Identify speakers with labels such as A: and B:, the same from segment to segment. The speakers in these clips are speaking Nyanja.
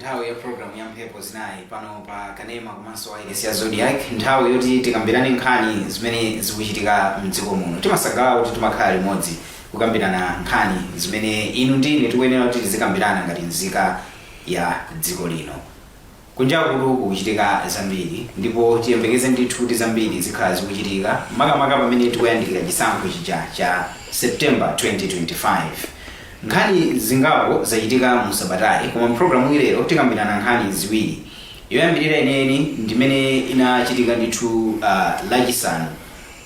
A: Nthawi ya programu ya Mphepo Zinayi pano pa kanema komanso wailesi ya Zodiak, nthawi yoti tikambirane nkhani zimene zikuchitika mdziko muno. Timasangalala kuti timakhala limodzi kukambirana nkhani zimene inu ndine tikuyenera kuti tizikambirana ngati nzika ya dziko lino. Kunjakutu kukuchitika zambiri, ndipo tiyembekeze ndithu kuti zambiri zikhala zikuchitika, makamaka pamene tikuyandikira chisankho chija cha September 2025. Nkhani zingapo zachitika mu sabatayi, koma mpulogalamu ilero tikambirana nkhani ziwiri. Yoyambirira ineni ndimene inachitika ndithu Lachisanu.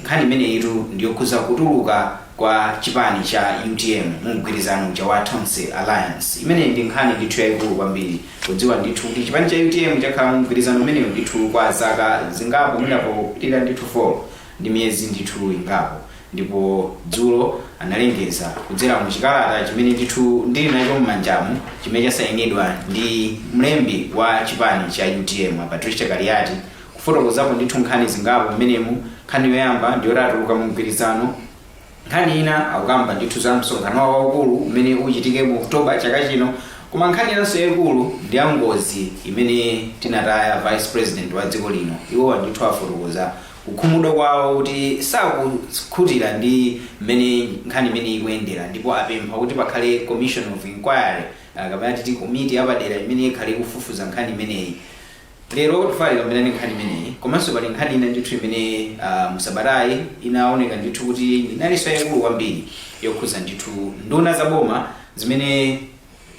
A: Nkhani imeneyitu ndiyokhuza kutuluka kwa chipani cha UTM mu mgwirizano uja wa Tonse Alliance. Imeneyi ndi nkhani ndithu yayikulu kwambiri, kudziwa ndithu kuti chipani cha UTM chakhala mu mgwirizano umenewu ndithu kwa zaka zingapo, mwinapopitirira ndithu 4 ndi miyezi ndithu ingapo. Ndipo dzulo analengeza kudzera mu chikalata chimene ndithu ndili nacho m'manjamu, chimene chasayinidwa ndi mlembi wa chipani cha UTM, Patricia Kaliati, kufotokozapo ndithu nkhani zingapo mmenemu. Nkhani yoyamba ndiyoti atuluka mu mgwirizano. Nkhani ina akukamba ndithu za msonkhano wawo waukulu umene uchitike mu Oktoba chaka chino. Koma nkhani inanso yayikulu ndi ya ngozi imene tinataya vice president wa dziko lino. Iwowa ndithu afotokoza kukhumudwa kwawo kuti sakukhutira ndi mmene nkhani imene ikuyendera, ndipo apempha kuti pakhale commission of inquiry, kapena titi komiti yapadera imene ikhale ikufufuza nkhani imeneyi. Lero tifuna tikambirane nkhani imeneyi, komanso pali nkhani ina ndithu imene musabatayi inaoneka ndithu kuti inalinso yayikulu kwambiri, yokhuza ndithu nduna za boma zimene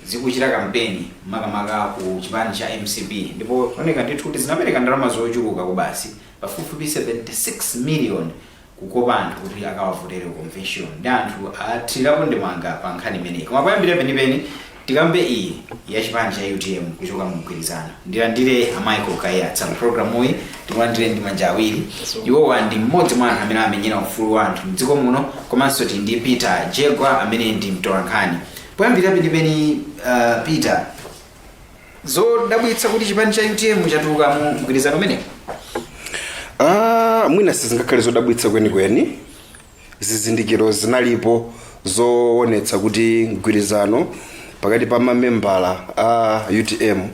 A: zikuchita kampeni, makamaka ku chipani cha MCP, ndipo oneka ndithu kuti zinapereka ndalama zochuluka kubasi, pafupifupi 76 million, kukopa anthu kuti akawavotere ku convention, ndi anthu athirirapo ndemanga pa nkhani imeneyi. Koma poyambira penipeni tikambe iyi ya chipani cha UTM kuchoka mu mgwirizano. Ndilandire a Michael Kaiyatsa mpulogalamuyi, tikulandire ndi manja awiri. Iwowa ndi mmodzi mwa anthu amene amenyera ufulu wa anthu mdziko muno, komanso tili ndi Peter Jegwa amene ndi mtolankhani. Poyambira penipeni, Peter, zodabwitsa kuti chipani cha UTM chatuluka mu mgwirizano umenewu?
B: Ah, mwina sizingakhale zodabwitsa kwenikweni. Zizindikiro zinalipo zoonetsa kuti mgwirizano pakati pa mamembala a UTM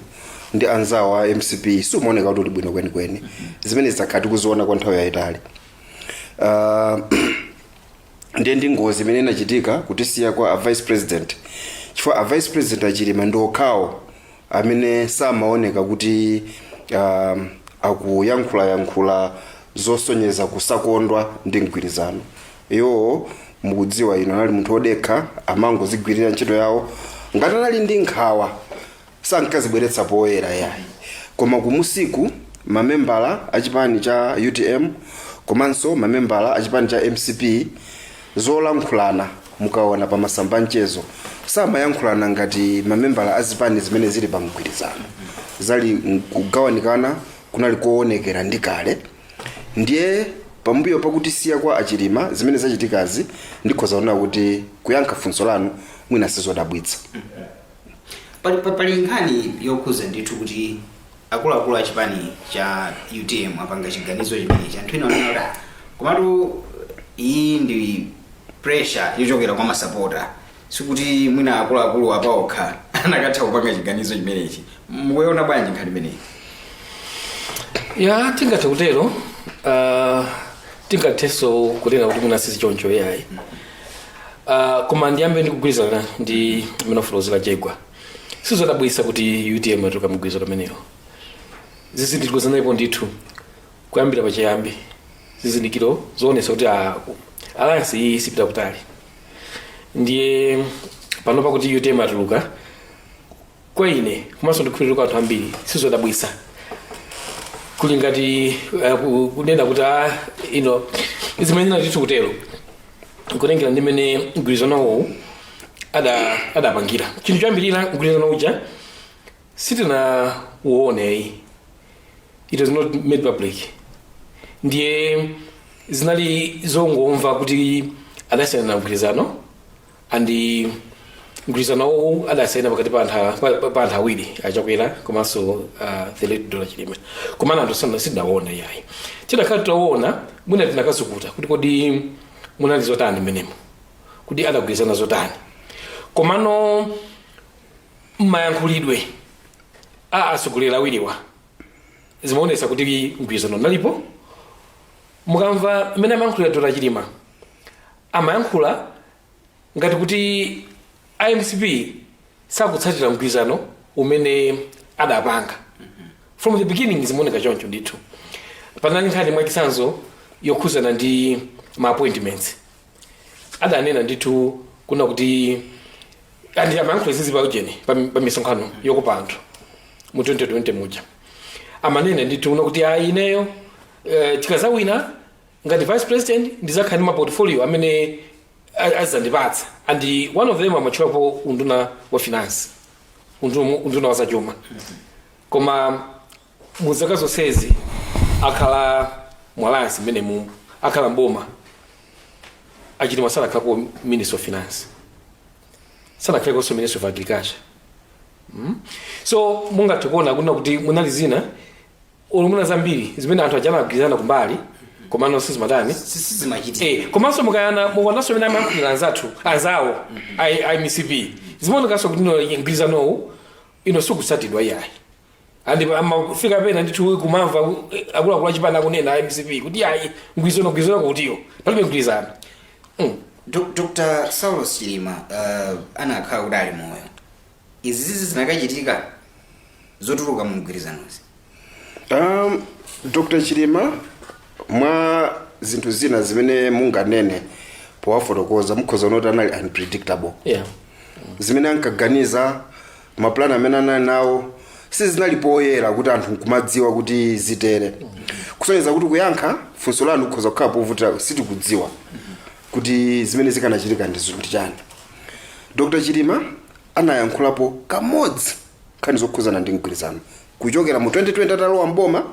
B: ndi anzawo a MCP siumaoneka kuti uli bwino kwenikweni. Zimene zakhala tikuziona kwa nthawi yayitali. Ndiye ndi ngozi imene inachitika kutisiya kwa a vice president, chifukwa a vice president Achilima ndi okhawo amene samaoneka kuti akuyankhulayankhula zosonyeza kusakondwa ndi mgwirizano. Iwowo, mukudziwa ino, anali munthu wodekha, amangozigwirira ntchito yawo. Ngati anali ndi nkhawa, sankazibweretsa poyera yayi. Koma kumusiku mamembala achipani cha UTM komanso mamembala achipani cha MCP zolankhulana, mukaona pa masamba mchezo, samayankhulana ngati mamembala azipani zimene zili pa mgwirizano. Zali kugawanikana kunali koonekera ndi kale. Ndiye pambuyo pakutisiya kwa Achilima, zimene zachitikazi, ndikhoza kunena kuti, kuyankha funso lanu, mwina sizodabwitsa.
A: Pali nkhani yokhuza ndithu kuti akuluakulu a chipani cha UTM apanga chiganizo chimenechi. Anthu ena anena kuti, "Ah, komatu iyi ndi pressure yochokera kwa masapota, sikuti mwina akuluakulu apaokha anakatha kupanga chiganizo chimenechi." Mukuiona bwanji nkhani imeneyi?
C: Ya, tingathe kutero, tingathenso kunena kuti mwina sisi choncho yayi. Koma ndiyambe ndikugwirizana ndi mmene wafotokozera Jegwa. Sizodabwitsa kuti UTM yatuluka mgwirizano umenewo. Zizindikiro zinalipo ndithu kuyambira pachiyambi, zizindikiro zoonetsa kuti alliance iyi sipita kutali. Ndiye panopa kuti UTM atuluka, kwa ine komanso ndikhulupirira kwa anthu ambiri, sizodabwitsa. Kuli ngati kunena kuti ino zimene ndithu kutero, kutengera ndi mmene mgwirizanowu adapangira. Chinthu choyambirira, mgwirizano uja sitinauone, it was not made public. Ndiye zinali zongomva kuti adasayina mgwirizano, and mgwirizano uwu adasayina pakati pa anthu awiri, Achakwera komanso the late Dr Chilima. Komano anthu sitinaona yayi. Tidakhala titaona, mwina tinakazukuta kuti kodi munali zotani mmenemo, kuti adagwirizana zotani. Komano mayankhulidwe A atsogoleri awiriwa zimaonesa kuti mgwirizano unalipo. Mukamva mmene amayankhulira Dr Chilima, amayankhula ngati kuti iMCP sakutsatira mgwirizano umene adapanga from the beginning. Zimaoneka choncho ndithu. Panali nkhani, mwachitsanzo, yokhuzana ndi ma appointments. Adanena ndithu kuna kuti andi amayankhula izizi pa ujeni, pa misonkhano yokopa anthu mu 2020 muja. Amanena ndithu kuna kuti ayi, ineyo tikazawina ngati vice president ndizakhala ndi ma portfolio amene azandipatsa, and one of them amatchulapo unduna wa finance, unduna wa zachuma. Koma mu zaka zonsezi akhala mu alliance mmene mu akhala mboma, aChilima sanakhalako minister of finance, sanakhalekonso minister of agriculture. So mungathe kuona kuna kuti munali zina olumuna zambiri zimene anthu aja anagwirizana kumbali, komano sizimatani.
A: Sizimachitika.
C: Komanso mukayana mukuonanso amene amayankhulira anzathu anzawo a MCP, zimaonekanso kuti ino mgwirizanowu ino sikutsatidwa iyayi. Andi amafika pena ndithu kumamva akuluakulu achipani akunena a MCP kuti ayi, mgwirizano, mgwirizano kutiyo palibe mgwirizano.
A: Dr Saulos Chilima anakhala kuti ali moyo, izi zizi zinakachitika zotuluka mu mgwirizanozi?
B: Dr Chilima, mwa zinthu zina zimene munganene powafotokoza, mukhoza kuti anali unpredictable. Zimene ankaganiza, mapulani amene anali nawo, sizinali poyera kuti anthu nkumadziwa kuti zitere. Kusonyeza kuti kuyankha funso lanu kukhoza kukhala povutira. Sitikudziwa kuti zimene zikanachitika ndi chani. Dr Chilima anayankhulapo kamodzi nkhani zokhuzana ndi mgwirizano kuchokera mu 2020 atalowa mboma.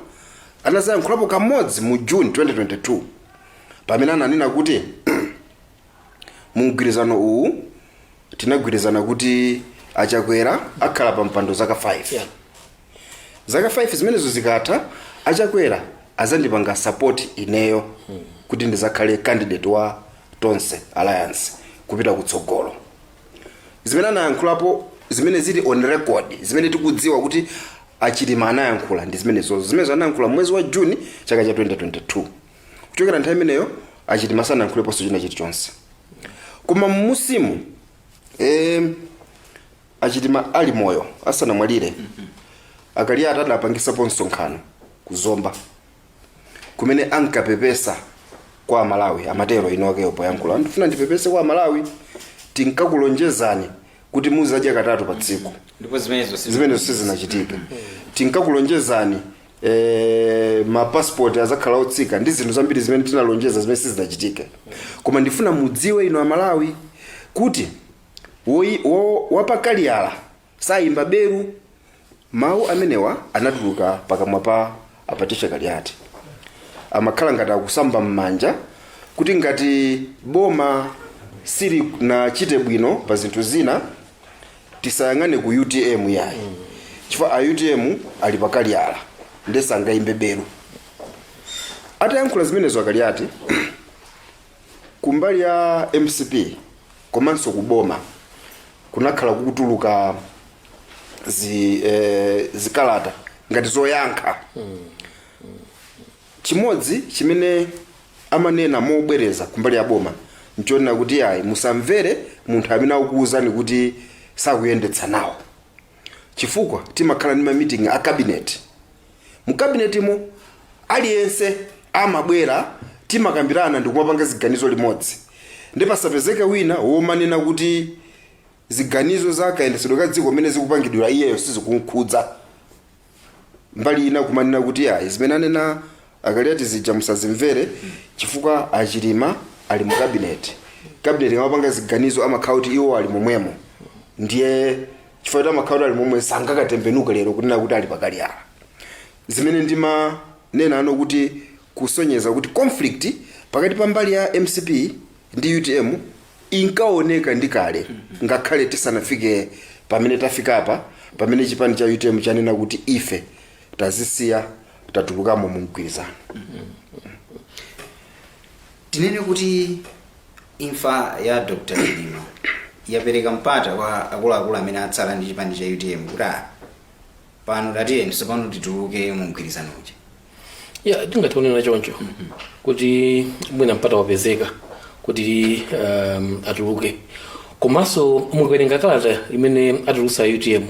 B: Anazayankhulapo kamodzi mu June 2022 pamene ananena kuti mu mgwirizano uwu tinagwirizana kuti aChakwera akhala pa mpando zaka 5. Zaka 5 zimenezo zikatha, aChakwera azandipanga support ineyo kuti ndizakhale candidate wa Tonse Alliance kupita kutsogolo. Zimene anayankhulapo, zimene zili on record, zimene tikudziwa kuti aChilima anayankhula, ndi zimenezo zimenezo anayankhula mwezi wa Juni chaka cha 2022. Kuchokera nthawi imeneyo aChilima sanayankhuleponso china chilichonse. Koma mmusimu aChilima ali moyo, asanamwalire, aKaliati adapangisapo msonkhano kuzomba kumene ankapepesa kwa Amalawi. Amatero inokeyo poyankhula, "Ndifuna ndipepese kwa Amalawi, tinkakulonjezani kuti muzadya katatu pa tsiku."
A: Ndipo zimenezo
B: Zimenezo sizinachitike. "Tinkakulonjezani mapasipoti azakhala otsika ndi zinthu zambiri zimene tinalonjeza zimene sizinachitike. Koma ndifuna mudziwe ino Amalawi kuti wapakaliyala sayimba beru." Mawu amenewa anatuluka pakamwa pa aPatricia Kaliati. Amakhala ngati akusamba m'manja kuti ngati boma silinachite bwino pa zinthu zina, tisayang'ane ku UTM yayi, chifukwa a UTM ali pakaliyala nde sangayimbe beru. Atayankhula zimenezo aKaliati, kumbali ya MCP komanso kuboma kunakhala kukutuluka zikalata ngati zoyankha. Chimodzi chimene amanena mobwereza kumbali ya boma nchonena kuti ayi, musamvere munthu amene akukuwuzani kuti sakuyendetsa nawo, chifukwa timakhala ndi ma meeting a cabinet. Mu cabinetimo aliyense amabwera, timakambirana ndi kumapanga ziganizo limodzi, ndi pasapezeke wina womanena kuti ziganizo za kayendetsedwe ka dziko mmene zikupangidwira iyeyo sizikunkhudza. Mbali ina kumanena kuti ayi, zimene anena aKaliati zija musazimvere, chifukwa aChilima ali mu cabinet. Cabinet ikamapanga ziganizo amakhala kuti iwo ali momwemo, ndiye chifukwa kuti amakhala kuti ali momwe sangakatembenuke lero kunena kuti ali pakaliyala. Zimene ndimanena ano kuti kusonyeza kuti conflict pakati pa mbali ya MCP ndi UTM inkaoneka ndi kale, ngakhale tisanafike pamene tafikapa, pamene chipani cha UTM chanena kuti ife tazisiya, tatulukamo mu mgwirizano.
A: Tinene kuti imfa ya Dr Chilima yapereka mpata kwa akuluakulu amene atsala ndi chipani cha UTM kuti Pano tatiyeni tsopano tituluke mu mgwirizano uja.
C: Ya, tingationera choncho kuti mwina mpata wapezeka kuti atuluke. Komanso mukawerenga kalata imene atulutsa UTM,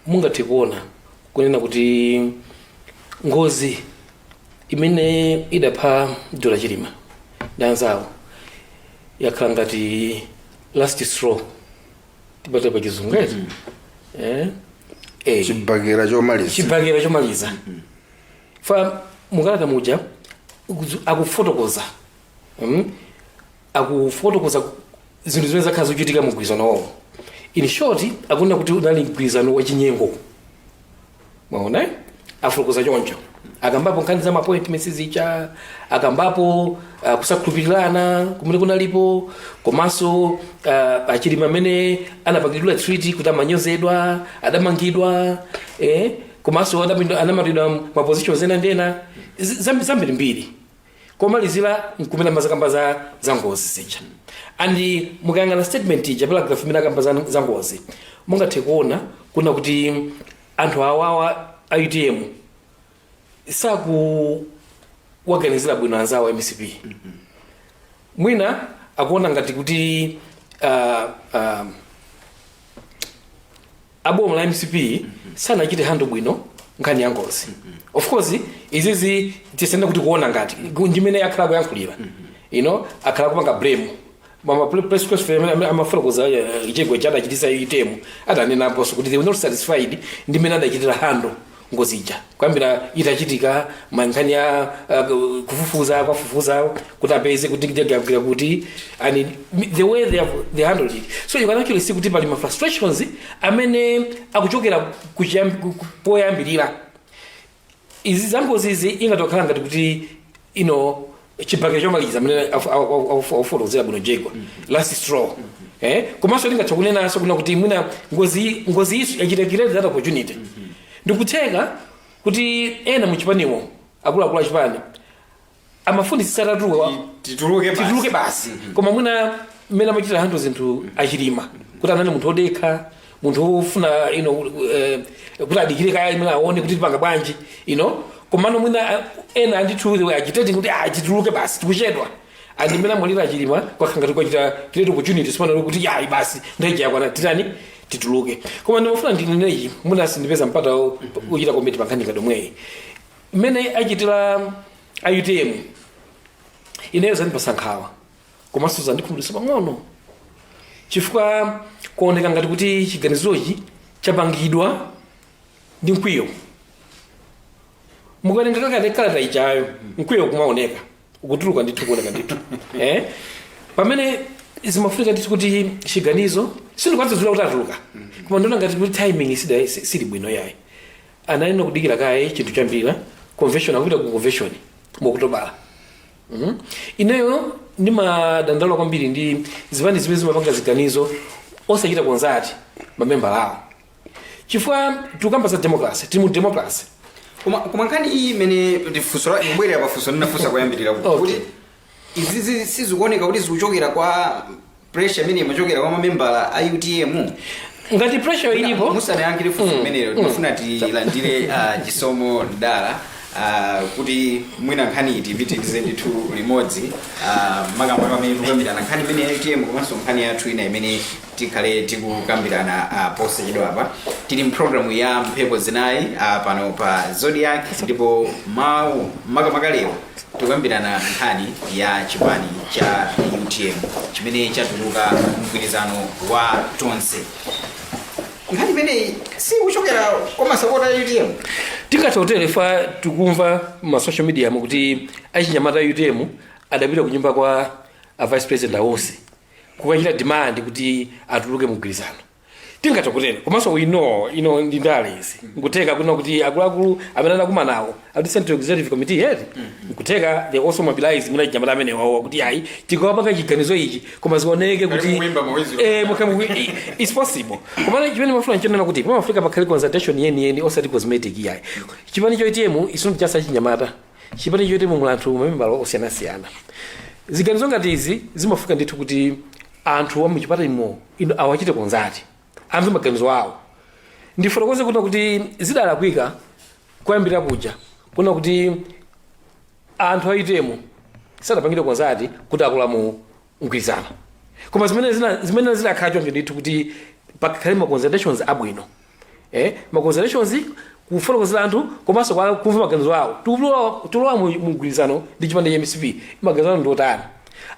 C: mungathe kuona kunena kuti ngozi imene idapha Dr Chilima ndi anzawo yakhala ngati last straw, tibate pa Chizungu eti, eh? Eh.
B: Chibakera chomaliza.
C: Chibakera chomaliza. Fa mukalata muja akufotokoza, Akufotokoza zinthu zimene zakhala zochitika mu mgwirizano wawo. In short, akunena kuti unali mgwirizano wachinyengo. Mwaona, eh? Afotokoza choncho, akambapo nkhani za appointments zija, akambapo kusakhulupirirana kumene kunalipo, komanso achilima amene anapangidwa treat kuti amanyozedwa, adamangidwa, komanso anamatidwa ma positions ena ndi ena, zambirimbiri. Komalizira nkumene amazakamba za ngozi zija. And mukayang'ana statement ija, paragraph imene akamba za ngozi, mungathe kuona kuna kuti anthu awawa a UTM sakuwaganizira bwino anzawo a MCP. Mwina akuona ngati kuti aboma la MCP sanachite handle bwino nkhani ya ngozi. Of course, izizi tisenda kuti kuona ngati ndimene akhala kuyankhulira, akhala kupanga blame mama press conference amafotokoza chegwe chadachitisa UTM, adanenaponso kuti they were not satisfied ndi mmene adachitira handle ngozi ija kuyambira itachitika, mankhani ya kufufuza kwafufuza kuti apeze kuti ndagwira kuti, and the way they handled it. So you can actually see kuti pali ma frustrations amene akuchokera poyambirira. Izi zangozi izi ingatokhala ngati kuti chibakera chomaliza amene afotokozera bwino Jegwa, last straw, eh. Komanso tingathe kunenanso kuna kuti mwina ngozi isu yachita create that opportunity. Ndikutheka kuti ena muchipaniwo, akuluakulu achipani, amafunisisa tatuwa
A: tituluke basi.
C: Tituluke basi. Koma mwina mmene amachitira handle zinthu achilima, kuti anali munthu odekha, munthu wofuna kuti adikire kaya imene aone kuti tipanga bwanji. Komano mwina ena andithu they were agitating kuti ah, tituluke basi, tikuchedwa. And mmene amwalira achilima kwakhala ngati kwachita create opportunity sipano kuti yayi, basi, nthawi yakwana, titani, tituluke. Koma ndimafuna ndineneyi, mwina sindipeza mpata uchita comment pa nkhani kadomweyi mmene achitira a UTM. Ineyo zandipasa nkhawa komanso zandikhumudwitsa pang'ono, chifukwa kuoneka ngati kuti chiganizochi chapangidwa ndi mkwiyo. Mukawerenga kakate kalata ichayo, mkwiyo kumaoneka ukutuluka ndithu, kuoneka ndithu, eh? Pamene zimafunika ndithu kuti chiganizo sindikwanza kuti atuluka, koma ndiona ngati kuti timing sili bwino yayi. Anayenera kudikira kaye chinthu chambira convention, akupita ku convention mu Okutobala. Ineyo ndimadandaula kwambiri ndi zipani zimene zimapanga ziganizo osachita consult mamembala awo, chifukwa tikukamba za democracy, tili mu democracy.
A: Koma nkhani iyi imene ndifunso kubwerera pafunso ndinafunsa kuyambirira kuti izizi sizikuoneka kuti zikuchokera kwa pressure imene imachokera kwa mamembala a UTM?
C: Ngati pressure ilipo.
A: Musanayankhire funso limenelo, ndifuna tilandire Chisomo Ndala kuti mwina nkhani iyi tipitirize ndithu limodzi, makamaka pamene tikukambirana nkhani imene ya UTM komanso nkhani yathu ina imene tikhale tikukambirana posachedwa apa. Tili mpulogalamu ya Mphepo Zinayi pano pa Zodiak, ndipo mawu makamaka lero tikukambirana nkhani ya chipani cha UTM chimene chatuluka mgwirizano wa Tonse. Nkhani imeneyi sikuchokera kwa masapota a UTM?
C: Tingathe fa tikumva ma social media kuti achinyamata a UTM adapita kunyumba kwa a vice president awonse kukachita demand kuti atuluke mgwirizano. Tingathe kutero, komanso we know ino ndi ndale izi. Nkutheka kuna kuti akuluakulu amene anakumana nawo ati Central Executive Committee yeti, nkutheka they also mobilize mwina chinyamata amene wawo kuti ayi, tikawapanga chiganizo ichi, koma zioneke kuti
A: mukuimba mawezi.
C: Eh, it's possible. Komano chimene mafuna nchonena kuti pamafika pakhale consultation yeniyeni, osati cosmetic yayi. Chipani cha UTM is not just achinyamata. Chipani cha UTM muli anthu mamembala osiyanasiyana. Ziganizo ngati izi zimafika ndithu kuti anthu wa muchipanimo ino awachite consult, amve maganizo awo. Ndifotokoze kuti zidalakwika kuyambira kuja kuna kuti anthu a UTM sadapangidwe consult kuti akula mu mgwirizano, koma zimene zidakhala choncho ndithu kuti pakhale ma consultations abwino, ma consultations kufotokozera anthu komanso kumva maganizo awo. Tulowa mu mgwirizano ndi chipani cha MCP, maganizo awo ndi otani?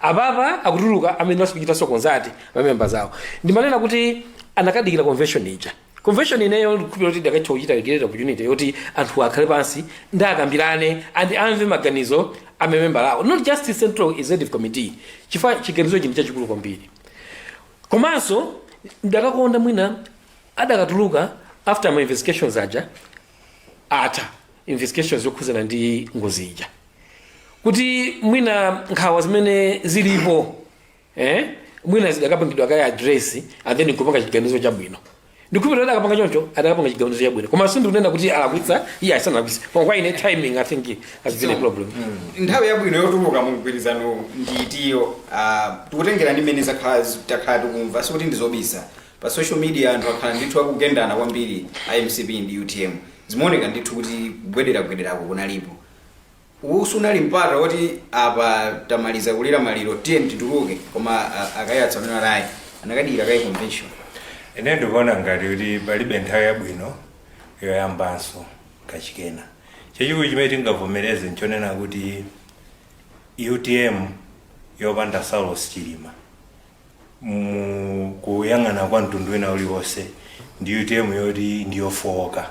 C: Apapa akutuluka amene asikuchitanso consult mamembers awo. Ndimanena kuti anakadikira convention ija. Convention ineyo ndikukhulupirira kuti idakatha kuchita great opportunity yoti anthu akhale pansi ndi akambirane and amve maganizo a mamembala awo, not just central executive committee, chifukwa chiganizo ichi ndi chachikulu kwambiri. Komanso ndakakonda mwina adakatuluka after ma investigations aja atha, investigations yokhuzana ndi ngozi ija, kuti mwina nkhawa zimene zilipo, mwina zidakapangidwa kale address and then nkupanga chiganizo chabwino. Ndikukhulupirira adakapanga choncho, adakapanga chiganizo chabwino. Koma sindikunena kuti alakwitsa, iye asanalakwitsa, koma kwa ine timing, I think, has been a problem.
A: Nthawi yabwino yotuluka mu mgwirizano nditiyo? Tikutengera ndi mmene zakhala, takhala tikumva, sikuti ndizobisa, pa social media anthu akhala ndithu akugendana kwambiri a MCP ndi UTM. Zimaoneka ndithu kuti kugwederagwederako kunalipo. Uwu unali mpata woti apa tamaliza kulira maliro, tiye tituluke, koma akayatsa amene atayi anakadikira kayi convention.
D: Ine ndikuona ngati kuti palibe nthawi yabwino yoyambanso kachikena. Chachikulu chimene tingavomereze nchonena kuti UTM yopanda Saulos Chilima, mu kuyang'ana kwa mtundu wina uliwonse, ndi UTM yoti ndiyofowoka.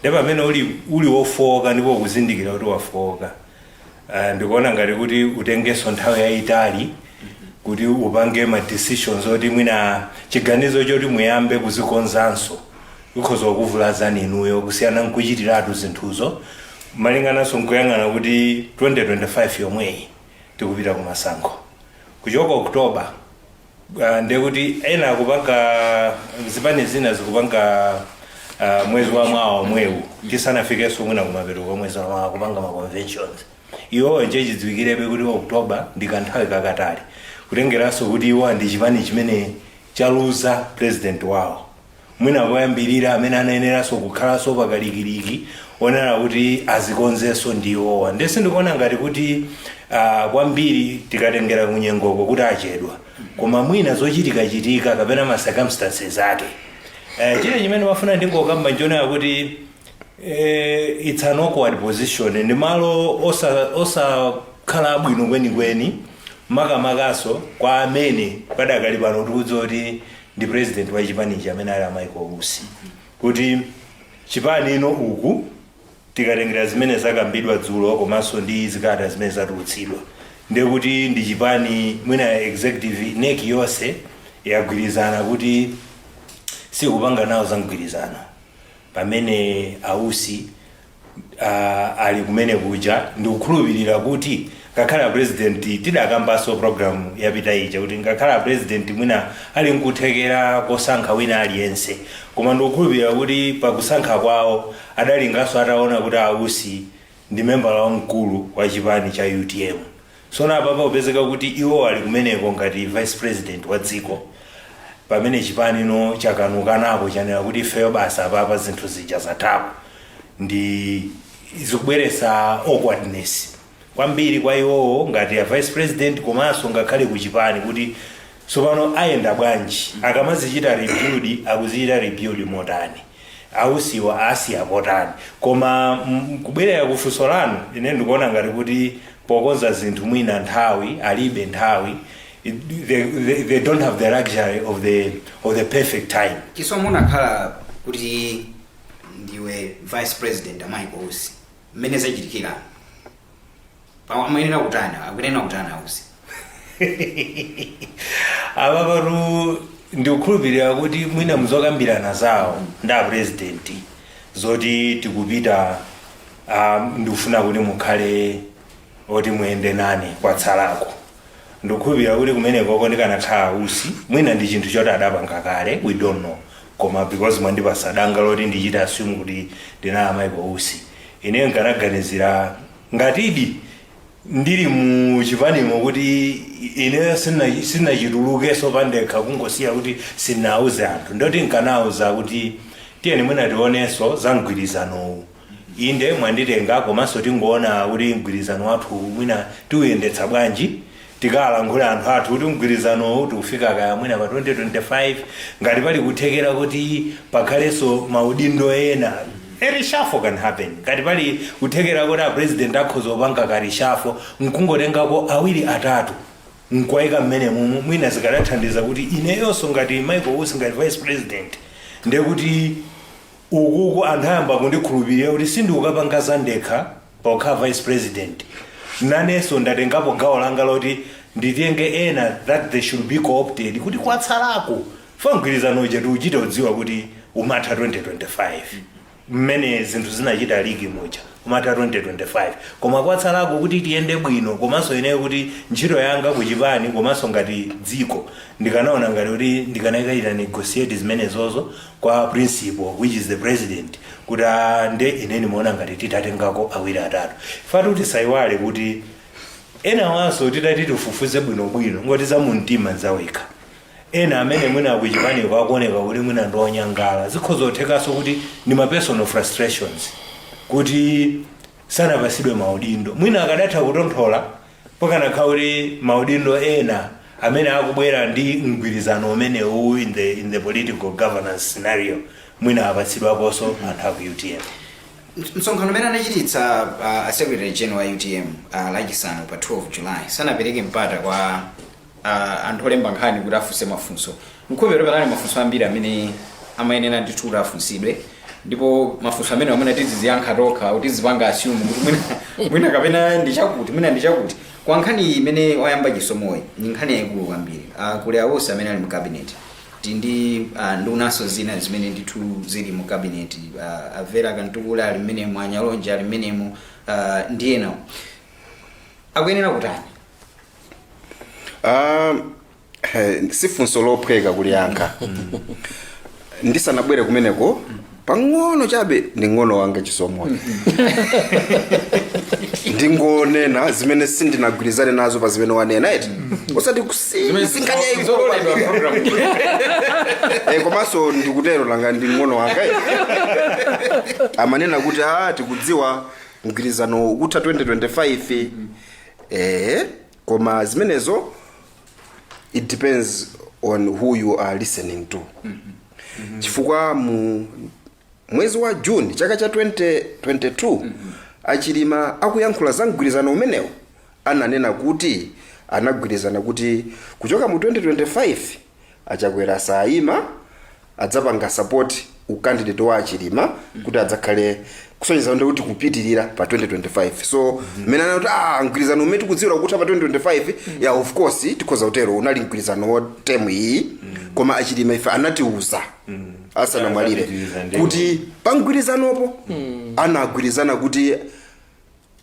D: Ndipo pamene uli wofowoka ndipo ukuzindikira kuti wafowoka, ndikuona ngati kuti utengenso nthawi yayitali kuti upange ma decisions oti mwina chiganizo choti muyambe kuzikonzanso ikhoza kukuvulazani inuyo, kusiyana nkuchitiratu zinthuzo, malingananso nkuyang'ana kuti 2025 yomweyi tikupita kumasankho kuchoka October. Ndekuti ena akupanga, zipani zina zikupanga mwezi wa mwawa omwewu, tisanafikenso mwina kumapeto kwa mwezi wa mwawa, kupanga ma conventions. Iwowo nje chidziwikirebe kuti October ndi kanthawi kakatali, kutengeranso kuti iwo ndi chipani chimene chaluza president wawo, mwina poyambirira amene anayeneranso kukhalanso pakalikiliki onena kuti azikonzenso ndi iwowa. Ndese ndikuona ngati kuti kwambiri tikatengera kunyengoko kuti achedwa, koma mwina zochitikachitika kapena ma circumstances ake. Chile chimene mafuna ndingokamba nchonena kuti it's an awkward position, ndi malo osakhala abwino kwenikweni, makamakaso kwa amene padakali pano tikudziwa kuti ndi president wa chipanichi amene ali a Michael Usi, kuti chipani ino uku tikatengera zimene zakambidwa dzulo komanso ndi zikalata zimene zatulutsidwa, ndiye kuti ndi chipani mwina executive NEC yonse yagwirizana kuti sikupanga nawo za mgwirizano, pamene ausi ali kumene kuja. Ndikukhulupirira kuti ngakhale a president, tidakambanso program yapita ija kuti ngakhale a president mwina ali nkuthekera kosankha wina aliyense, koma ndikukhulupirira kuti pakusankha kwawo adalinganso ataona kuti ausi ndi membala wamkulu wa chipani cha UTM. Sona apapa kupezeka kuti iwo ali kumeneko ngati vice president wa dziko, pamene chipani no chakanukanako, chanena kuti ifeyo basa apapa zinthu zija zathapo, ndi zikubweretsa awkwardness kwambiri kwa iwowo ngati a vice president, komanso ngakhale ku chipani, kuti tsopano ayenda bwanji, akamazichita rebuild akuzichita rebuild motani, ausiwa asiya potani. Koma kubwerera kufunso lanu, ine ndikuona ngati kuti pokonza zinthu mwina nthawi alibe nthawi. They don't have the luxury of the perfect time.
A: Chisomo, unakhala kuti ndiwe vice president a Michael Usi, mmene zachitikira amayenera kutani, akuyenera kutani ausi?
D: Apa patu ndikukhulupirira kuti mwina muzokambirana zawo ndi a president zoti tikupita, ndikufuna kuti mukhale oti muyende nane kwatsalako, ndikukhulupirira kuti kumenekoko ndikanakhala usi, mwina ndi chinthu choti adapanga kale, we don't know, koma because mwandipasa danga loti ndichita assume kuti ndinali Michael Usi, ine nkanaganizira ngatidi ndili mu chipanimo kuti ineyo sinachitulukenso pandekha kungosiya kuti sinauze anthu, ndoti nkanauza kuti Tiyeni mwina tionenso za mgwirizanowu. Inde, mwanditenga, komanso tingoona kuti mgwirizano wathu mwina tiuyendetsa bwanji. Tikalankhula anthu athu kuti mgwirizanowu tikufika kaya mwina pa 2025, ngati pali kuthekera kuti pakhalenso maudindo ena, a reshuffle can happen. Ngati pali kuthekera kuti a president akhoza kupanga ka reshuffle nkungotengako awiri, atatu, nkwayika mmene mumu, mwina zikadathandiza kuti ineyonso ngati Michael Usi, ngati vice president, ndekuti ukuku anthu ayamba kundikhulupirira kuti sindikukapanga zandekha pokhala vice president, nanenso ndatengapo gawo langa loti nditenge ena, that they should be co-opted, kuti kwatsalako fa mgwirizano uja tiuchite udziwa kuti umatha 2025. Mmene zinthu zinachita leak muja, umatha 2025, koma kwatsalako kuti tiyende bwino, komanso ineyo kuti ntchito yanga kuchipani komanso ngati dziko, ndikanaona ngati kuti ndikanayikachita negotiate zimenezozo kwa principal, which is the president, kuti nde ine ndimaona ngati titatengako awiri, atatu. Fati kuti sayiwale kuti ena wanso titati tifufuze bwinobwino, ngoti za mumtima zawekha, ena amene mwina kuchipaniko akuoneka kuti mwina ndionyangala, zikhoza kuthekanso kuti ndi ma personal frustrations kuti sanapasidwe maudindo. Mwina akadatha kutonthola pakanakhala kuti maudindo ena amene akubwera ndi mgwirizano umenewu in the political governance scenario, mwina apatsidwaponso anthu aku UTM.
A: Msonkhano umene anachititsa a secretary general wa UTM Lachisanu pa 12 July sanapereke mpata kwa anthu olemba nkhani kuti afunse mafunso. Mkhupero panali mafunso ambiri amene amayenera ndithu kuti afunsidwe, ndipo mafunso amene amene tiziziyankha tokha, kuti tizipanga assume kuti mwina kapena ndi chakuti, mwina ndi chakuti. Kwa nkhani imene wayamba Chisomoyi, ni nkhani yayikulu kwambiri. Kuli awonse amene ali mu cabinet, tindi ndunanso zina zimene ndithu zili mu cabinet, a Vera Kamtukule ali mmenemo, anyalonje ali mmenemo, ndi ena, akuyenera kutani?
B: Si funso lophweka kuliyankha. Ndisanabwere kumeneko, pang'ono chabe ndi ng'ono wanga Chisomoyo, ndingonena zimene sindinagwirizane nazo pa zimene wanena eti, osati kusinkhani yayikulu kwambiri. Komanso ndikutero langa ndi ng'ono wanga eti. Amanena kuti tikudziwa mgwirizano ukutha 2025, koma zimenezo it depends on who you are listening to, chifukwa mu mwezi wa June chaka cha 2022, Achilima akuyankhula za mgwirizano umenewo, ananena kuti anagwirizana kuti kuchoka mu 2025 Achakwera sayima, adzapanga support ukandidate wa Achilima kuti adzakhale, kusonyeza ndi kuti kupitirira pa 2025. So mmene anati mgwirizano umene tikudziwira kutha pa 2025, yeah, of course tikhoza kutero, unali mgwirizano wa term iyi, koma Achilima ife anatiuza asanamwalire
D: Anapitiriza ndiwo.
B: kuti pa mgwirizanopo anagwirizana kuti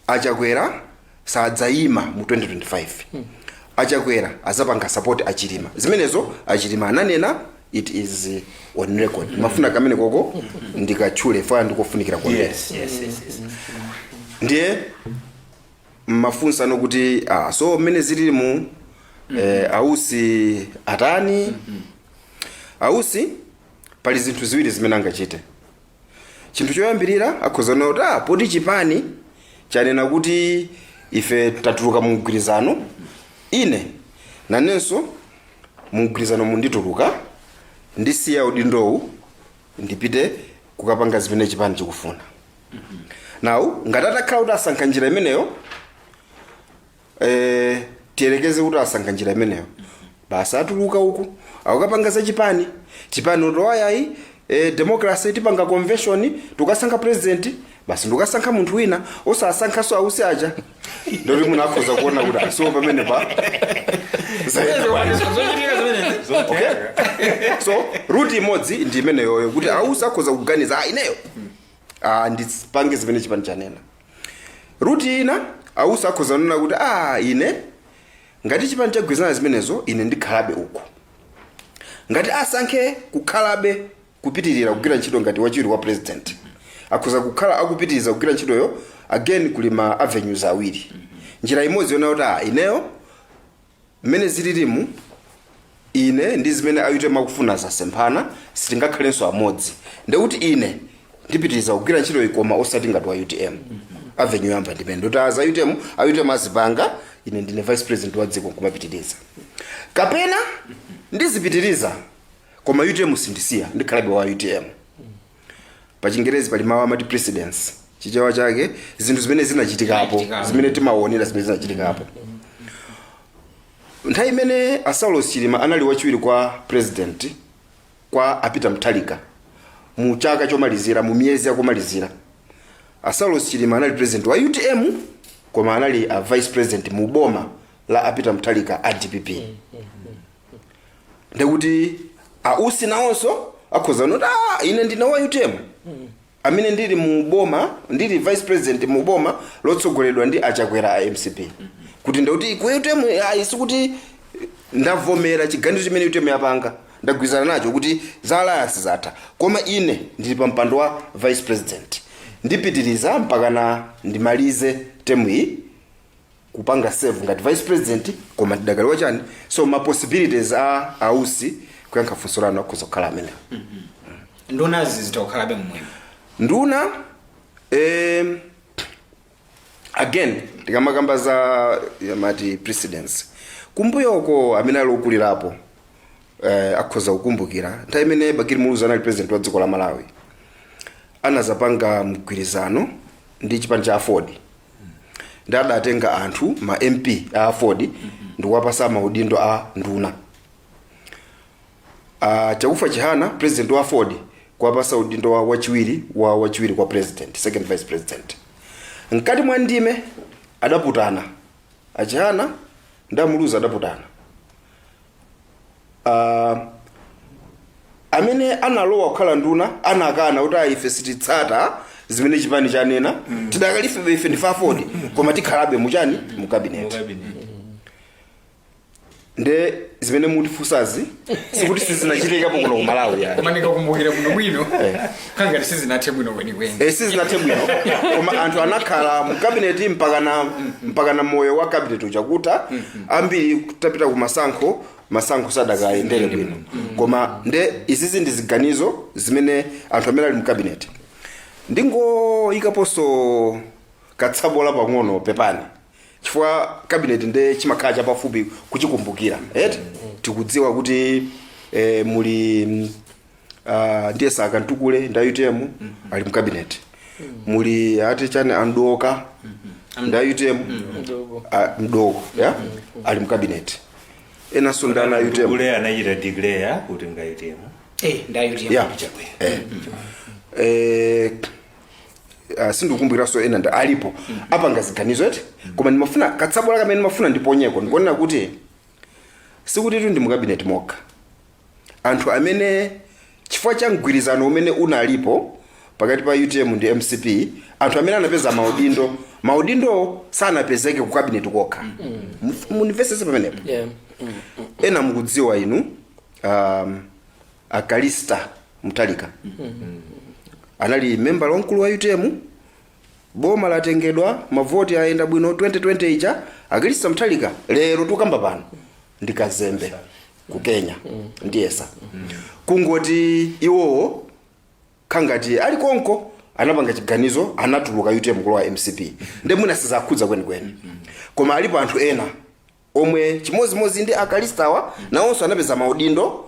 B: Achakwera sadzayima mu 2025, Achakwera azapanga support Achilima. Zimenezo Achilima ananena, it is on record. Mafuna kamene koko ndikatchule faya ndikofunikira kwambiri.
D: Yes.
B: Ndiye mmafunsano kuti so mmene zililimu, Ausi atani? Ausi pali zinthu ziwiri zimene angachite. Chinthu choyambirira, akhoza kuona kuti poti chipani chanena kuti ife tatuluka mu mgwirizano, ine nanenso mu mgwirizano mundituluka, ndisiya udindowu, ndipite kukapanga zimene chipani chikufuna. Now ngati atakhala kuti asankha njira imeneyo, tiyerekeze kuti asankha njira imeneyo, basi atuluka uku akukapanga za chipani, chipani utowayayi, democracy, tipanga convention, tukasankha president, basi ndikukasankha munthu wina, osasankhaso Ausi aja, ndoti munthu akhoza kuona kuti asiwo pamene pa zayenda bwanji.
A: Zochitika zimenezi.
B: Okay, so route imodzi ndi imeneyoyo, kuti Ausi akhoza kuganiza, ineyo ndipange zimene chipani chanena. Route ina, Ausi akhoza kunena kuti ine ngati chipani chagwirizana zimenezo, ine ndikhalabe uku. Ngati asankhe kukhalabe, kupitirira kugwira ntchito ngati wachiwiri wa president, akhoza kukhala akupitiriza kugwira ntchitoyo. Again, kuli ma avenues awiri. Njira imodzi yona kuti ineyo mmene zililimu, Ine ndi zimene a UTM akufuna zasemphana, sitingakhalenso amodzi, ndekuti ine ndipitiriza kugwira ntchito iyi koma osati ngati wa UTM. Avenue yamba ndimene ndoti aza UTM, a UTM azipanga, ine ndine vice president wa dziko nkumapitiriza, kapena ndizipitiriza koma UTM sindisiya, ndikhalabe wa UTM. Pa Chingerezi pali mawu amati precedence, Chichewa chake zinthu zimene zinachitikapo,
A: Zinachitikapo.
B: zimene timaonera zimene zinachitikapo. Nthawi imene a Saulos Chilima anali wachiwiri kwa president kwa a Peter Mutharika, mu chaka chomalizira, mu miyezi yakumalizira, a Saulos Chilima anali president wa UTM koma anali a vice president mu boma la a Peter Mutharika a DPP. Ndekuti a Usi nawonso akhoza noti, ah, ine ndine wa UTM amene ndili mu boma, ndili vice president mu boma lotsogoledwa ndi aChakwera a MCP, kuti ndikuti ku UTM ayi, sikuti ndavomera chiganizo chimene UTM yapanga, ndagwirizana nacho kuti za alliance zatha, koma ine ndili pa mpando wa vice president, ndipitiriza mpakana ndimalize term iyi kupanga serve ngati vice president, koma ndidakali wachani. So ma possibilities a aUsi, kuyankha funso lanu, akhoza kukhala amenewo.
A: Ndunazi zitakukhalabe mmwemo?
B: Nduna, again tikamakamba za yamati precedence, kumbuyoko amene ali okulirapo akhoza kukumbukira nthawi imene Bakili Muluzi anali president wa dziko la Malawi, anazapanga mgwirizano ndi chipani cha AFORD, ndi adatenga anthu ma MP a AFORD ndikuwapasa maudindo a nduna. Chakufwa Chihana, president wa AFORD, kuwapasa udindo wa wachiwiri wa wachiwiri kwa president, second vice president. Mkati mwa ndime adaputana, aChihana ndi aMuluzi adaputana. Amene analowa kukhala nduna anakana kuti, "Ayi, ife sititsata zimene chipani chanena, tidakalife ife ndife AFORD, koma tikhalabe muchani, mu cabinet." Nde zimene mutifunsazi sikuti sizinachitikapo kuno ku Malawi, yani.
E: Koma ndikakumbukira bwino bwino, kangati sizinathe bwino kwenikweni.
B: Sizinathe bwino, koma anthu anakhala mu cabinet mpakana moyo wa cabinet uchakuta. Ambiri tapita ku masankho, masankho sadakayendere bwino. Koma nde izizi ndi ziganizo zimene anthu amene ali mu cabinet. Ndingoyikaponso katsabola pang'ono, pepani, chifukwa cabinet nde chimakhala chapafupi kuchikumbukira, eti? Tikudziwa kuti muli ndiye Sakantukule nda UTM ali mu cabinet, muli ati chani, andoka nda UTM.
C: Mdoko.
B: Ah, Mdoko ya ali mu cabinet, enanso ndana UTM.
D: Kule anachita declare kuti nga UTM.
A: Nda UTM.
B: Yeah. Sindikukumbukiranso ena nda alipo apanga ziganizo, eti? Koma ndimafuna katsabola kamene ndimafuna ndiponyeko, ndikuonera kuti sikuti tu ndi mu cabinet mokha anthu amene chifukwa cha mgwirizano umene unalipo pakati pa UTM ndi MCP, anthu amene anapeza maudindo, maudindo sanapezeke ku cabinet kokha. Munimvesese pamenepo. Ena mukudziwa inu, aKalista Mutharika anali membala wamkulu wa UTM. Boma latengedwa, mavoti ayenda bwino 2020 ija, aKalista Mutharika lero tukamba pano ndi kazembe ku Kenya. Ndiyesa kungoti iwowo khangati ali konko anapanga chiganizo, anatuluka UTM kulowa MCP, nde mwina sizakhudza kwenikweni. Koma alipo anthu ena omwe chimozimozi ndi aKalistawa, nawonso anapeza maudindo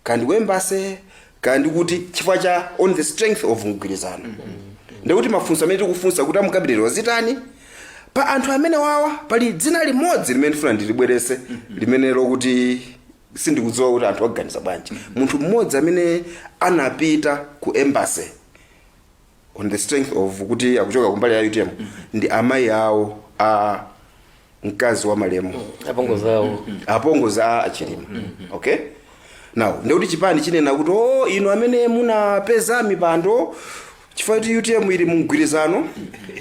B: kandi ku embassy kandi kuti chifukwa cha on the strength of mgwirizano. Ndikuti mafunso amene tikufunsa kuti amu cabinet wazitani, pa anthu amene wawa pali dzina limodzi limene ndifuna ndilibwerese, limene lokuti sindikudziwa kuti anthu aganiza bwanji. Munthu mmodzi amene anapita ku embassy on the strength of kuti akuchoka kumbali ya UTM ndi amayi awo a mkazi wa malemu.
C: Apongozi awo.
B: Apongozi a aChilima. Okay, now ndikuti chipani chinena kuti, o inu amene munapeza mipando chifukwa kuti UTM ili mu mgwirizano,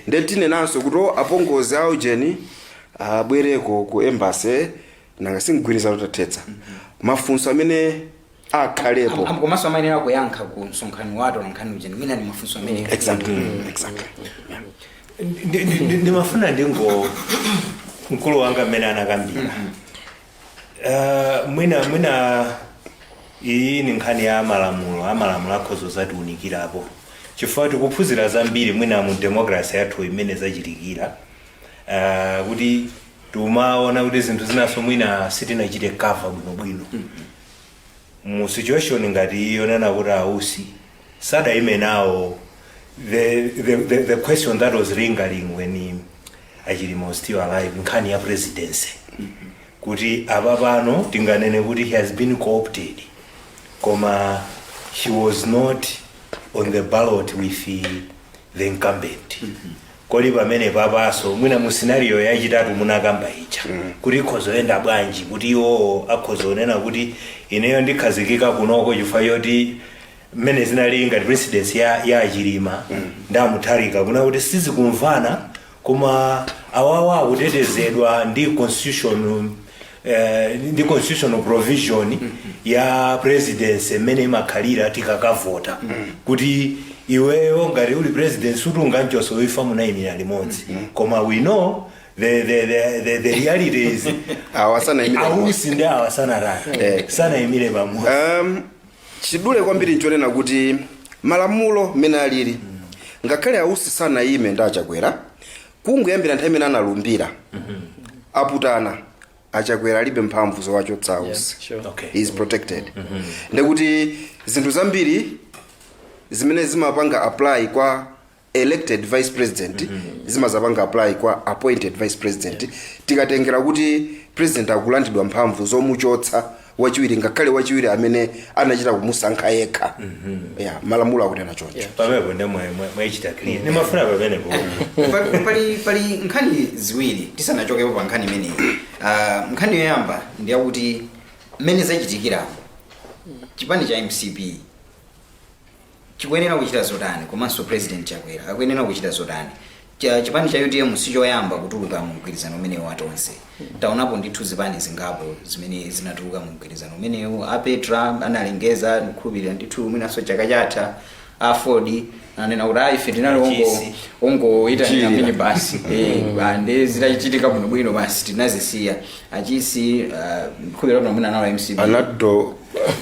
B: nde tinenanso kuti, o apongozi awo jeni abwereko ku embassy, nanga si mgwirizano tathetsa. Mafunso amene akhalepo.
A: Komanso amayenera kuyankha ku msonkhano wa atolankhani uja, mwina ni mafunso amene.
B: Exactly, yeah.
D: Ndimafuna ndingo mkulu wanga mmene anakambira. Mwina iyi ni nkhani ya malamulo. Amalamulo akhoza zatiunikirapo, chifukwa tikuphunzira zambiri mwina mu democracy yathu imene zachitikira, kuti timaona kuti zinthu zinaso mwina sitinachite cover bwinobwino mu situation ngati iyo nena kuti ausi sadayime nawo. The question that was lingering when Achilima was still alive, nkhani ya presidency, kuti apa pano tinganene kuti he has been co-opted, koma he was not on the ballot with the incumbent. Kodi pamene papaso mwina mu scenario yachitatu munakamba ija kuti ikhozoyenda bwanji, kuti iwowo akhozonena kuti ineyo ndikhazikika kunoko, chifukwa choti mmene zinali ngati presidency ya Achilima ndamutharika kuna kuti sizikumvana, koma awawa akutetezedwa ndi constitution, ndi constitutional provision ya presidency mmene imakhalira tikakavota, kuti iweyo ngati uli president sutunganchonso ifa munayimira limodzi. Koma we know the reality is
B: Awa sanayimire.
D: Ausi ndi awa sanatani, sanayimire pamodzi.
B: Chidule kwambiri nchonena kuti malamulo mmene alili, ngakhale ausi sanayime ndi Achakwera, kungoyambira nthawi imene analumbira aputana, Achakwera alibe mphamvu zowachotsa ausi. He is protected. Ndekuti zinthu zambiri zimene zimapanga apply kwa elected vice president zimazapanga apply kwa appointed vice president, tikatengera kuti president akulandidwa mphamvu zomuchotsa wachiwiri, ngakhale wachiwiri amene anachita kumusankha yekha. Yeah, malamulo akunena choncho.
D: Pamenepo ndi mwayichita clear, ndimafuna pamenepo.
A: Pali nkhani ziwiri tisanachokepo pa nkhani imeneyi. Nkhani yoyamba ndiyakuti mmene zachitikiramo, chipani cha MCP chikuyenera kuchita zotani, komanso President Chakwera akuyenera kuchita zotani? Chipani cha UTM sichoyamba kutuluka mu mgwirizano umenewu watonse. Taonapo ndithu zipani zingapo zimene zinatuluka mu mgwirizano umenewu. Apetra analengeza, ndikukhulupirira ndithu mwinanso chaka chatha. Aford anena kuti ayi, ife tinali ongo
D: Chisi.
A: ongoyitanira
B: Chilira.
A: mini basi, ande zitachitika bwinobwino basi tinazisiya. Achisi, ndikhulupirira kuti mwina nawo MCP
B: Anado.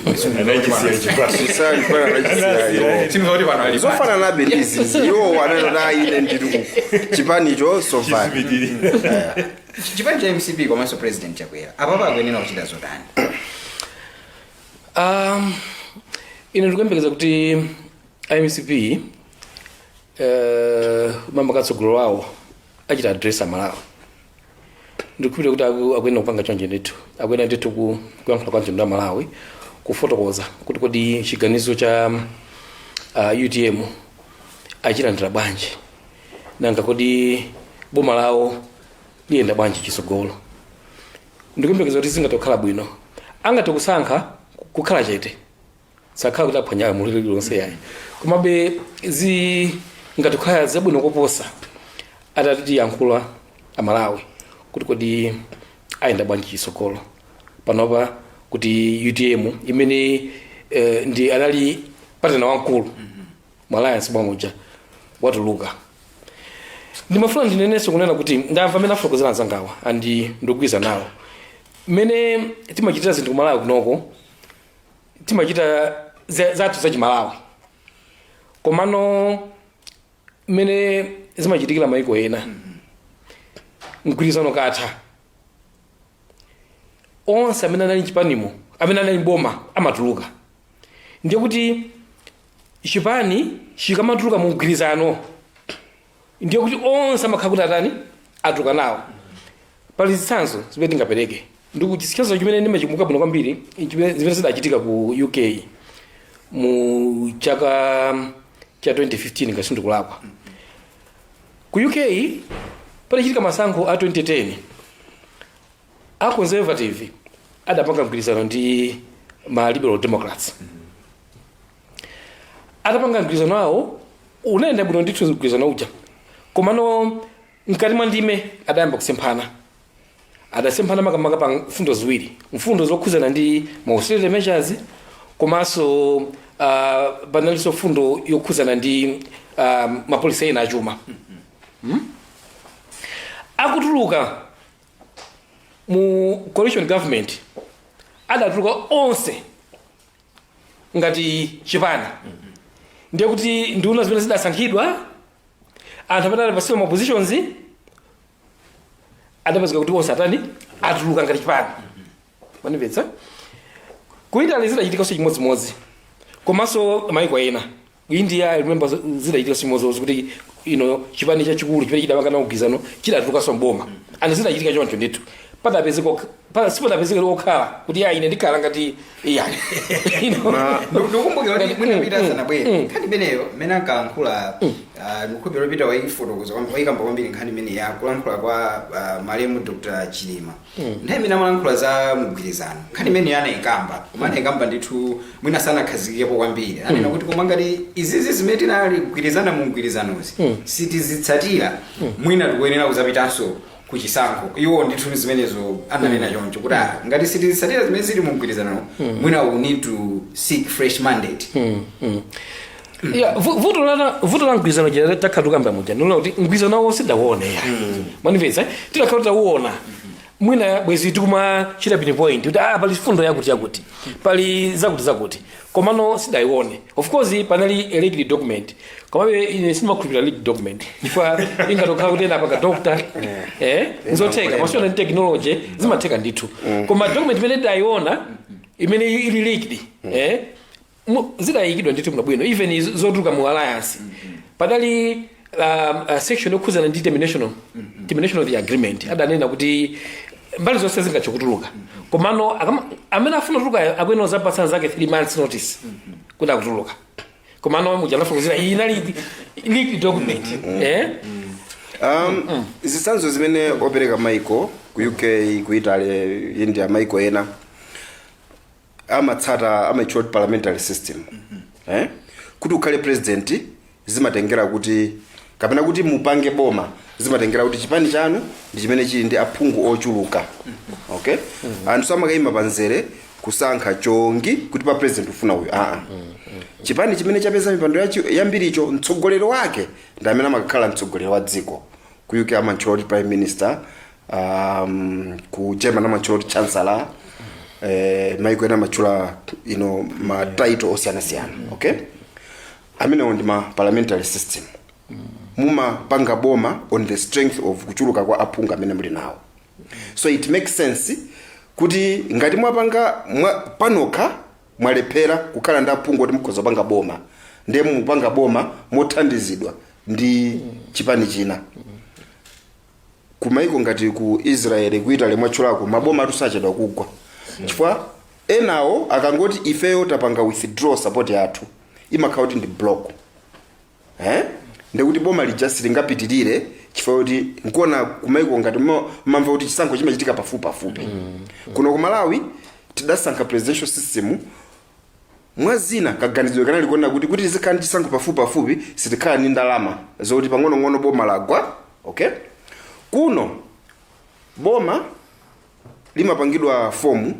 D: Anachisiya chipani.
B: Chisali pana anachisiya iwo.
E: Sinzoti pano ali
B: Zofananabe ndizi, iwo ananena ine ndiri ku chipanicho sofani.
D: Chizipitirira.
A: Chipani cha MCP komanso President Chakwera apapa akuyenera kuchita zotani?
C: Ine ndikuyembekeza kuti MCP, mamba katsogolo wawo achita address Amalawi. Ndikukhulupirira kuti akuyenera kupanga chonje ndithu, akuyenera ndithu kuyankhula kwa mtundu wa Malawi, kufotokoza kuti kodi chiganizo cha UTM achilandira bwanji, nanga kodi boma lawo liyenda bwanji chitsogolo. Ndikuyembekeza kuti zingathe kukhala bwino. Angathe kusankha kukhala chete, sakhala kuti aphwanya lamulo lililonse yayi, komabe zingathe kukhala zabwino koposa atati yankhula Amalawi kuti kodi ayenda bwanji chitsogolo panopa, kuti UTM imene ndi anali partner wamkulu mu alliance mwamuja watuluka. Ndimafuna ndinenenso kunena kuti ndamva amene afotokozera anzangawa andi ndikugwiza nawo. Mmene timachitira zinthu kumalawi kunoko, timachita zathu zachimalawi, komano mmene zimachitikira maiko ena, mgwirizano katha, onse amene anali mchipanimo, amene anali mboma, amatuluka. Ndiye kuti chipani chikamatuluka mu mgwirizano, ndiye kuti onse amakhala kuti atani, atuluka nawo. Pali zitsanzo zimene tingapereke. Ndiku chitsanzo chimene ndimachikumbuka bwino kwambiri, zimene zidachitika ku UK mu chaka cha 2015, ngati sindikulakwa. Ku UK padachitika masankho a 2010, a Conservative adapanga mgwirizano ndi ma Liberal Democrats. Atapanga mgwirizano awo, unayenda bwino ndithu mgwirizano uja, komano mkati mwa ndime adayamba kusemphana. Adasemphana makamaka pa mfundo ziwiri, mfundo zokhuzana ndi ma austerity measures, komanso panalinso mfundo yokhuzana ndi ma policy ena achuma. Akutuluka mu coalition government, Adatuluka onse ngati chipani. Ndiye kuti nduna zimene zidasankhidwa, anthu amene adapatsidwa ma positions, adapezeka kuti onse atani? Atuluka ngati chipani. Manimvetsa? Ku Italy zidachitikanso chimodzimodzi, komanso maiko ena, ku India, I remember zidachitikanso chimodzimodzi kuti chipani chachikulu chimene chidapangana mgwirizano chidatulukanso mboma, and zidachitika choncho ndithu. Sipadapezeke okhala kuti ya, ine ndikhala ngati iya.
A: Ndikukumbukira kuti mwina Pita asanabwere, nkhani imeneyo mmene ankalankhula, ndikukhulupirira Pita wayifotokoza wayikamba kwambiri nkhani imene ya kulankhula kwa malemu Dr Chilima. Nthawi imene amalankhula za mgwirizano, nkhani imene anayikamba, koma anayikamba ndithu mwina sanakhazikikepo kwambiri. Anena kuti koma ngati izizi zimene tinali kugwirizana mu mgwirizanozi sitizitsatira, mwina tikuyenera kuzapitanso kuchisankho. Iwo ndithu zimenezo ananena choncho kuti ngati sitizitsatira zimene zili mu mgwirizano, mwina we need to seek fresh mandate.
C: Yeah, vuto la mgwirizano jera takhala tukamba muja nuna kuti mgwirizano wawo sidawone ya. Manimvetsa? Tidakhala tawuona, mwina bwezi tikumachita pinpoint kuti pali fundo yakuti yakuti, pali zakuti zakuti, komano sidayione. Of course panali a leaked document, komabe ine sindimakhulupirira leaked document chifukwa ingatokhala kuti ena apanga doctor, nzotheka masiyona ndi technology zimatheka ndithu. Koma document imene tidayiona imene ili leaked, zidayikidwa ndithu bwino, even zotuluka mu alliance padali section yokhuzana ndi termination of the agreement. Adanena kuti mbali zonse zingathe kutuluka, komano amene afuna kutuluka akuyenera zapatsa zake 3 months notice kuti akutuluka. Komano muja iyi inali leaked document.
B: Zitsanzo zimene opereka maiko ku UK, ku Italy, India, maiko ena amatsata amaitchula kuti parliamentary system, eh? Kuti ukhale president zimatengera kuti, kapena kuti mupange boma zimatengera kuti chipani chanu ndi chimene chili ndi aphungu ochuluka, okay? Anthu samakayima panzere kusankha chongi kuti pa president ufuna uyu, aa. Chipani chimene chapeza mipando yambiricho, mtsogoleri wake ndi amene amakakhala mtsogoleri wa dziko. Ku UK amantchula kuti prime minister, ku German amantchula kuti chancellor, maiko ena amatchula ma title osiyanasiyana, okay? Amenewo ndi ma parliamentary system. Mumapanga boma on the strength of kuchuluka kwa aphungu amene muli nawo. So it makes sense kuti ngati mwapanga panokha mwalephera kukhala ndi aphungu oti mukhoza kupanga boma, ndiye mupanga boma mothandizidwa ndi chipani china. Kumaiko ngati ku Israel, ku Italy mwatchulako, maboma atusachedwa kugwa chifukwa enawo akangoti ifeyo tapanga withdraw support yathu, imakhala kuti ndi block, eh? Ndikuti boma lija silingapitirire chifukwa kuti nkuona kumaiko ngati mamva kuti chisankho chimachitika pafupi pafupi. Kuno ku Malawi tidasankha presidential system mwazina kaganizidwe kanali kuona kuti tizikhala ndi chisankho pafupi pafupi, sitikhala ndi ndalama zokuti pang'onong'ono boma lagwa, okay? Kuno boma limapangidwa form,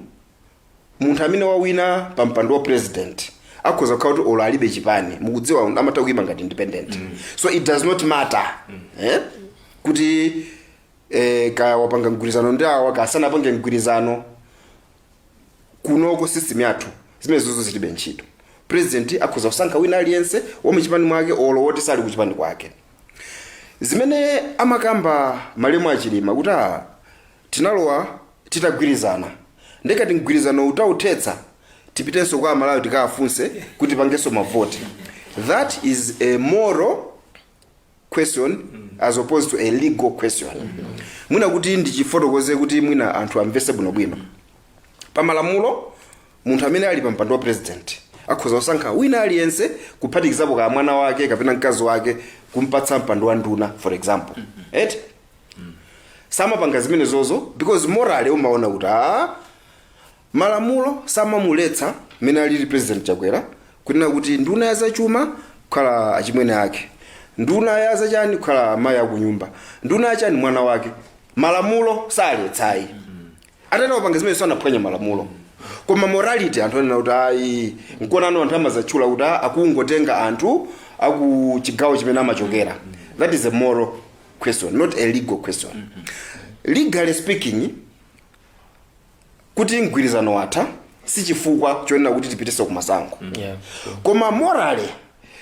B: munthu amene wawina pa mpando wa president akhoza kukhala kuti olo alibe chipani, mukudziwa amatha kuyima ngati independent. So it does not matter, eh? Kuti kaya wapanga mgwirizano ndi awa, kaya sanapange mgwirizano. Kunoko system yathu zimene zozo zilibe ntchito. President akhoza kusankha wina aliyense wa muchipani mwake olo woti sali kuchipani kwake. Zimene amakamba malemu aChilima kuti tinalowa titagwirizana, ndikati mgwirizano utauthetsa tipitenso kwa Amalawi tikawafunse kuti tipangenso mavoti, that is a moral question as opposed to a legal question. Mwina kuti ndichifotokoze kuti mwina anthu amvese bwinobwino, pamalamulo munthu amene ali pa mpando wa president akhoza kusankha wina aliyense kuphatikizapo ka mwana wake kapena mkazi wake kumpatsa mpando wa nduna, for example, eti? Samapanga zimenezozo because morally umaona kuti malamulo samamuletsa mmene alili President Chakwera kunena kuti nduna ya zachuma kukhala achimwene ake, nduna ya zachani kukhala amayi akunyumba, nduna yachani mwana wake. Malamulo saletsayi. Atati wapanga zimene sanaphwanya malamulo, koma morality anthu anena kuti ayi. Nkuonano anthu amazatchula kuti akungotenga anthu aku chigawo chimene amachokera. That is a moral question, not a legal question. Legally speaking, Kuti mgwirizano watha si chifukwa chonena kuti tipitenso kumasankho. Koma morally,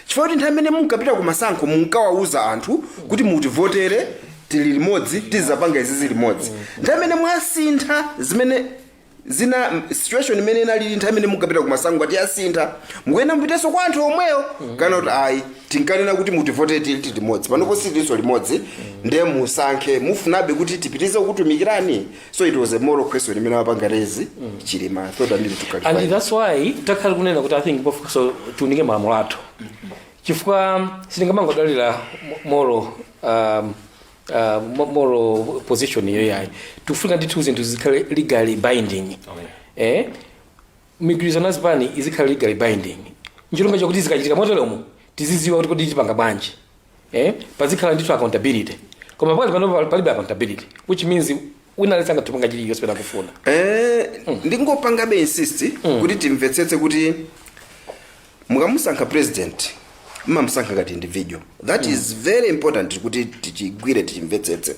B: chifukwa kuti nthawi imene munkapita kumasankho munkawauza anthu kuti mutivotere, tili limodzi, tizapanga izizi limodzi. Nthawi imene mwasintha zimene zina, situation imene inalili nthawi imene munkapita kumasankho ati yasintha, mukuyenda mupitenso kwa anthu omweyo kana kuti ayi, tinkanena kuti mutivotere, tili limodzi, panopo sitilinso limodzi, ndiye musankhe, mufunabe kuti tipitize kukutumikirani? So it was a moral question imene amapanga raise Chilima. I thought I needed to clarify.
C: And that's why takhala kunena kuti I think so tiunike malamulo athu, chifukwa sitingamangodalira moral position iyo yayi. Tikufuna ndithu zinthu zikhale legally binding. Migwirizano yazipani izikhala legally binding, nchilonga chakuti zikachitika moteromo tiziziwa kuti kodi tipanga bwanji. Pazikhala ndithu accountability, koma pakati pano palibe accountability, which means wina aliyense angatipanga chiliyonse pena kufuna.
B: Ndingopangabe insist kuti timvetsetse kuti mukamusankha president, mmamusankha ngati individual. That is very important kuti tichigwire, tichimvetsetse.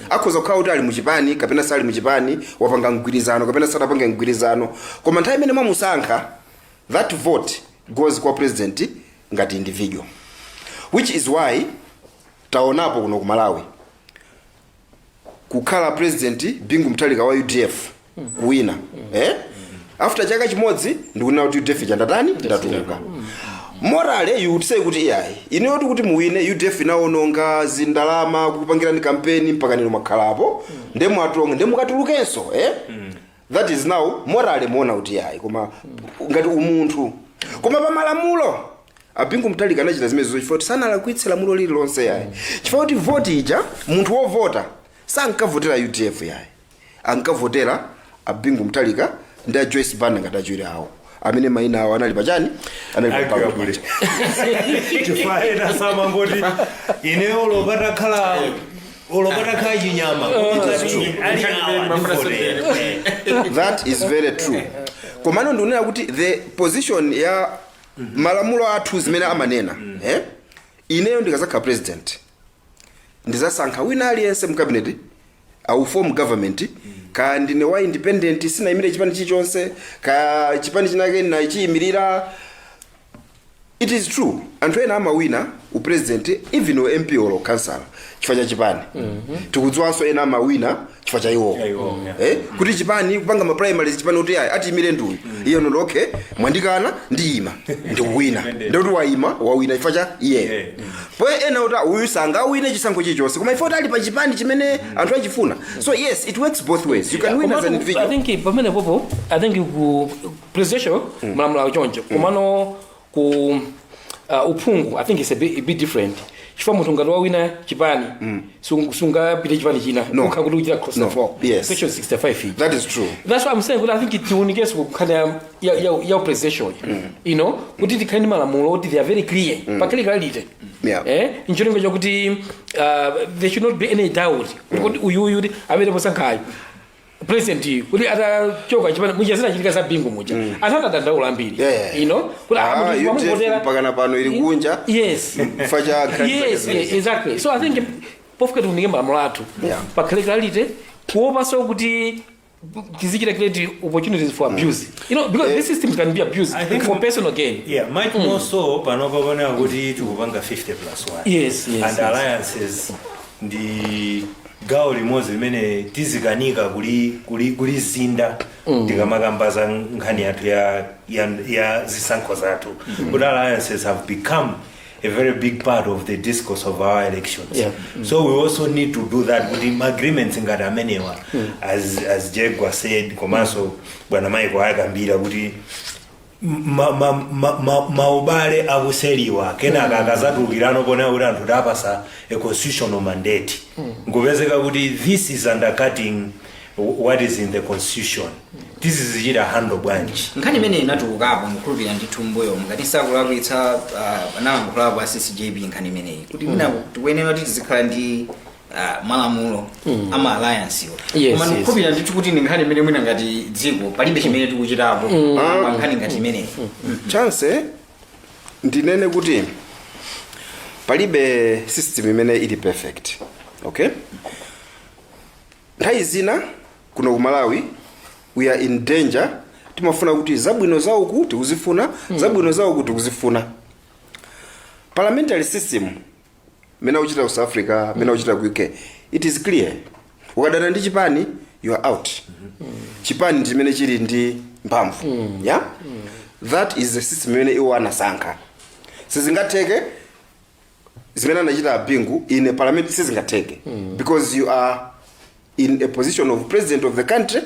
B: Akhoza kukhala kuti ali muchipani kapena sali muchipani, wapanga mgwirizano kapena sanapanga mgwirizano, koma nthawi imene mwamusankha, that vote goes kwa president ngati individual, which is why taonapo kuno ku Malawi kukhala President Bingu Mutharika wa UDF kuwina, After chaka chimodzi ndikunena kuti UDF chandatani, ndatuluka. Morally you would say kuti iyayi, ineyo kuti muwine, UDF inaononga zindalama kukupangirani kampeni mpaka nino mwakhalapo, nde mwatonga, nde mukatulukenso, That is now morally muona kuti iyayi, koma ngati umunthu, koma pa malamulo a Bingu Mutharika anachita zimenezo chifukwa kuti sanalakwitse lamulo lililonse yayi, chifukwa kuti voti ija, munthu wovota sankavotera UDF yayi, ankavotera a Bingu Mutharika ndi a Joyce Banda ngati achiwiri awo, amene mayina awo anali pachani, anali pa ballot
D: Arguably.
B: paja.
D: Chifukwa ena samangoti ineyo olopatakhala chinyama ali awa ndivotera.
B: That is very true, komano ndikunena kuti the position ya malamulo athu zimene amanena, Ineyo ndikazakhala president, ndizasankha wina aliyense mu cabinet, au form government, kaya ndine wa independent, sinayimire chipani chilichonse, kaya chipani chinake nachiyimirira. It is true, anthu ena amawina upresident, even u MP or councillor, chifukwa cha chipani. Tikudziwanso ena amawina chifukwa cha iwowo.
D: Cha iwowo, yeah.
B: Kuti chipani kupanga ma primaries, chipani kuti ayi, atiyimire nduyu, iye nondo, okay, mwandikana, ndiyima, ndikuwina, ndikuti wayima, wawina chifukwa cha iyeyo. Po ena kuti uyu sangawine chisankho chilichonse, koma ife kuti ali pa chipani chimene anthu achifuna. So yes, it works both ways. You can win as an
C: Komatu, I
B: individual.
C: think pamene popo, I think ku presidential malamulo choncho, komano ku uphungu I think it's a bit different, chifukwa munthu ngati wawina chipani, sungapite chipani china.
B: No.
C: Ukha kuti uchita cross
B: No.
C: the floor. Section 65 iyi.
B: That is true.
C: That's why I'm saying kuti I think tiunikenso kukhani ya presidential, kuti tikhale ndi malamulo kuti they are very clear, pakhale clarity. Ncholinga chokuti there should not be any doubt kuti uyuyu kuti amene posankhayo president iyi, kuti atachoka chipani muja, zinachitika za Bingu muja, anthu anadandaula ambiri. Kuti
B: Ah,
C: munthu
B: UDF
C: wamuvotera.
B: Mpakana pano ili kunja. Chifukwa cha nkhani zake.
C: Yes, exactly. So I think pofika tiunike malamulo athu, pakhale clarity, kuopanso kuti tizichita create opportunities for abuse, because these systems can be abused
D: I think
C: for personal gain.
D: Yeah, much more so panopa panena kuti tikupanga 50 plus 1 and alliances ndi gawo limodzi limene tizikanika kulizinda tikamakamba za nkhani yathu ya zisankho zathu, kuti alliances have become a very big part of the discourse of our elections. So we also need to do that, kuti agreements ngati amenewa, as Jegwa said, komanso bwana Michael akambira kuti maubale akuseliwa, kenaka akazatulukirano pona kuti anthu tapasa a constitutional mandate, nkupezeka kuti this is undercutting what is in the constitution. Tizizichita handle bwanji?
A: Nkhani imene inatulukapo, mukhulupirira ndithu mbuyo, ngati sakulakwitsa, analankhulapo a CCJP nkhani imeneyi, kuti mwina tikuyenera kuti tizikhala ndi malamulo ama alliance iwo. Koma ndikukhulupirira ndithu kuti ndi nkhani imene mwina ngati dziko palibe chimene tikuchitapo pa nkhani ngati imeneyi.
B: Chance ndinene kuti palibe system imene ili perfect, okay? Nthawi zina kuno ku Malawi We are in danger. Timafuna kuti zabwino zawo tikuzifuna, zabwino zawo tikuzifuna. Parliamentary system mene akuchita ku South Africa, mene akuchita ku UK, it is clear: ukadana ndi chipani, you are out. Chipani chimene chili ndi mphamvu. Yeah, that is the system imene iwo anasankha. Sizingatheke zimene anachita a Bingu in a parliament, sizingatheke, because you are in a position of president of the country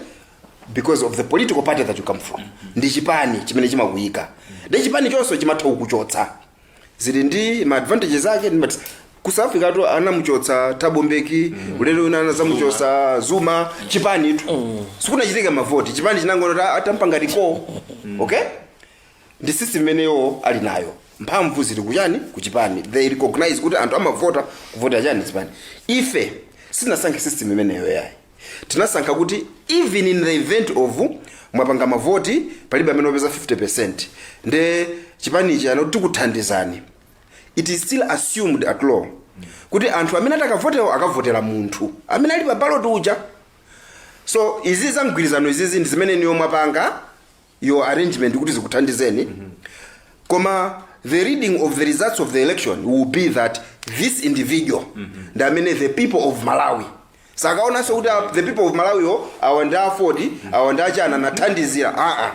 B: because of the political party that you come from. Ndi chipani chimene chimakuyika, ndi chipani chonso chimatha kukuchotsa. Zili ndi ma advantages ake ndi ku South Africa to anamuchotsa Thabo Mbeki, ulendo wina anazamuchotsa Zuma. Chipani tu, sikunachitika mavoti, chipani chinangoti atampanga recall. Okay, ndi system imeneyo ali nayo. Mphamvu zili kuchani? Kuchipani. They recognize kuti anthu amavota, kuvota chani? Chipani. Ife sitinasankhe system imeneyo yayi. Tinasankha kuti even in the event of mwapanga mavoti, palibe amene wapeza 50, nde chipanichi ano tikuthandizani, it is still assumed at law kuti anthu amene atakavotewo akavotera munthu amene ali pa ballot uja. So izi za mgwirizano izizi ndi zimene niyo mwapanga your arrangement kuti zikuthandizeni, koma the reading of the results of the election will be that this individual ndi amene the people of Malawi sakaonanso kuti the people of Malawi yo, awa ndi AFORD, awa ndi achana nathandizira. Aa,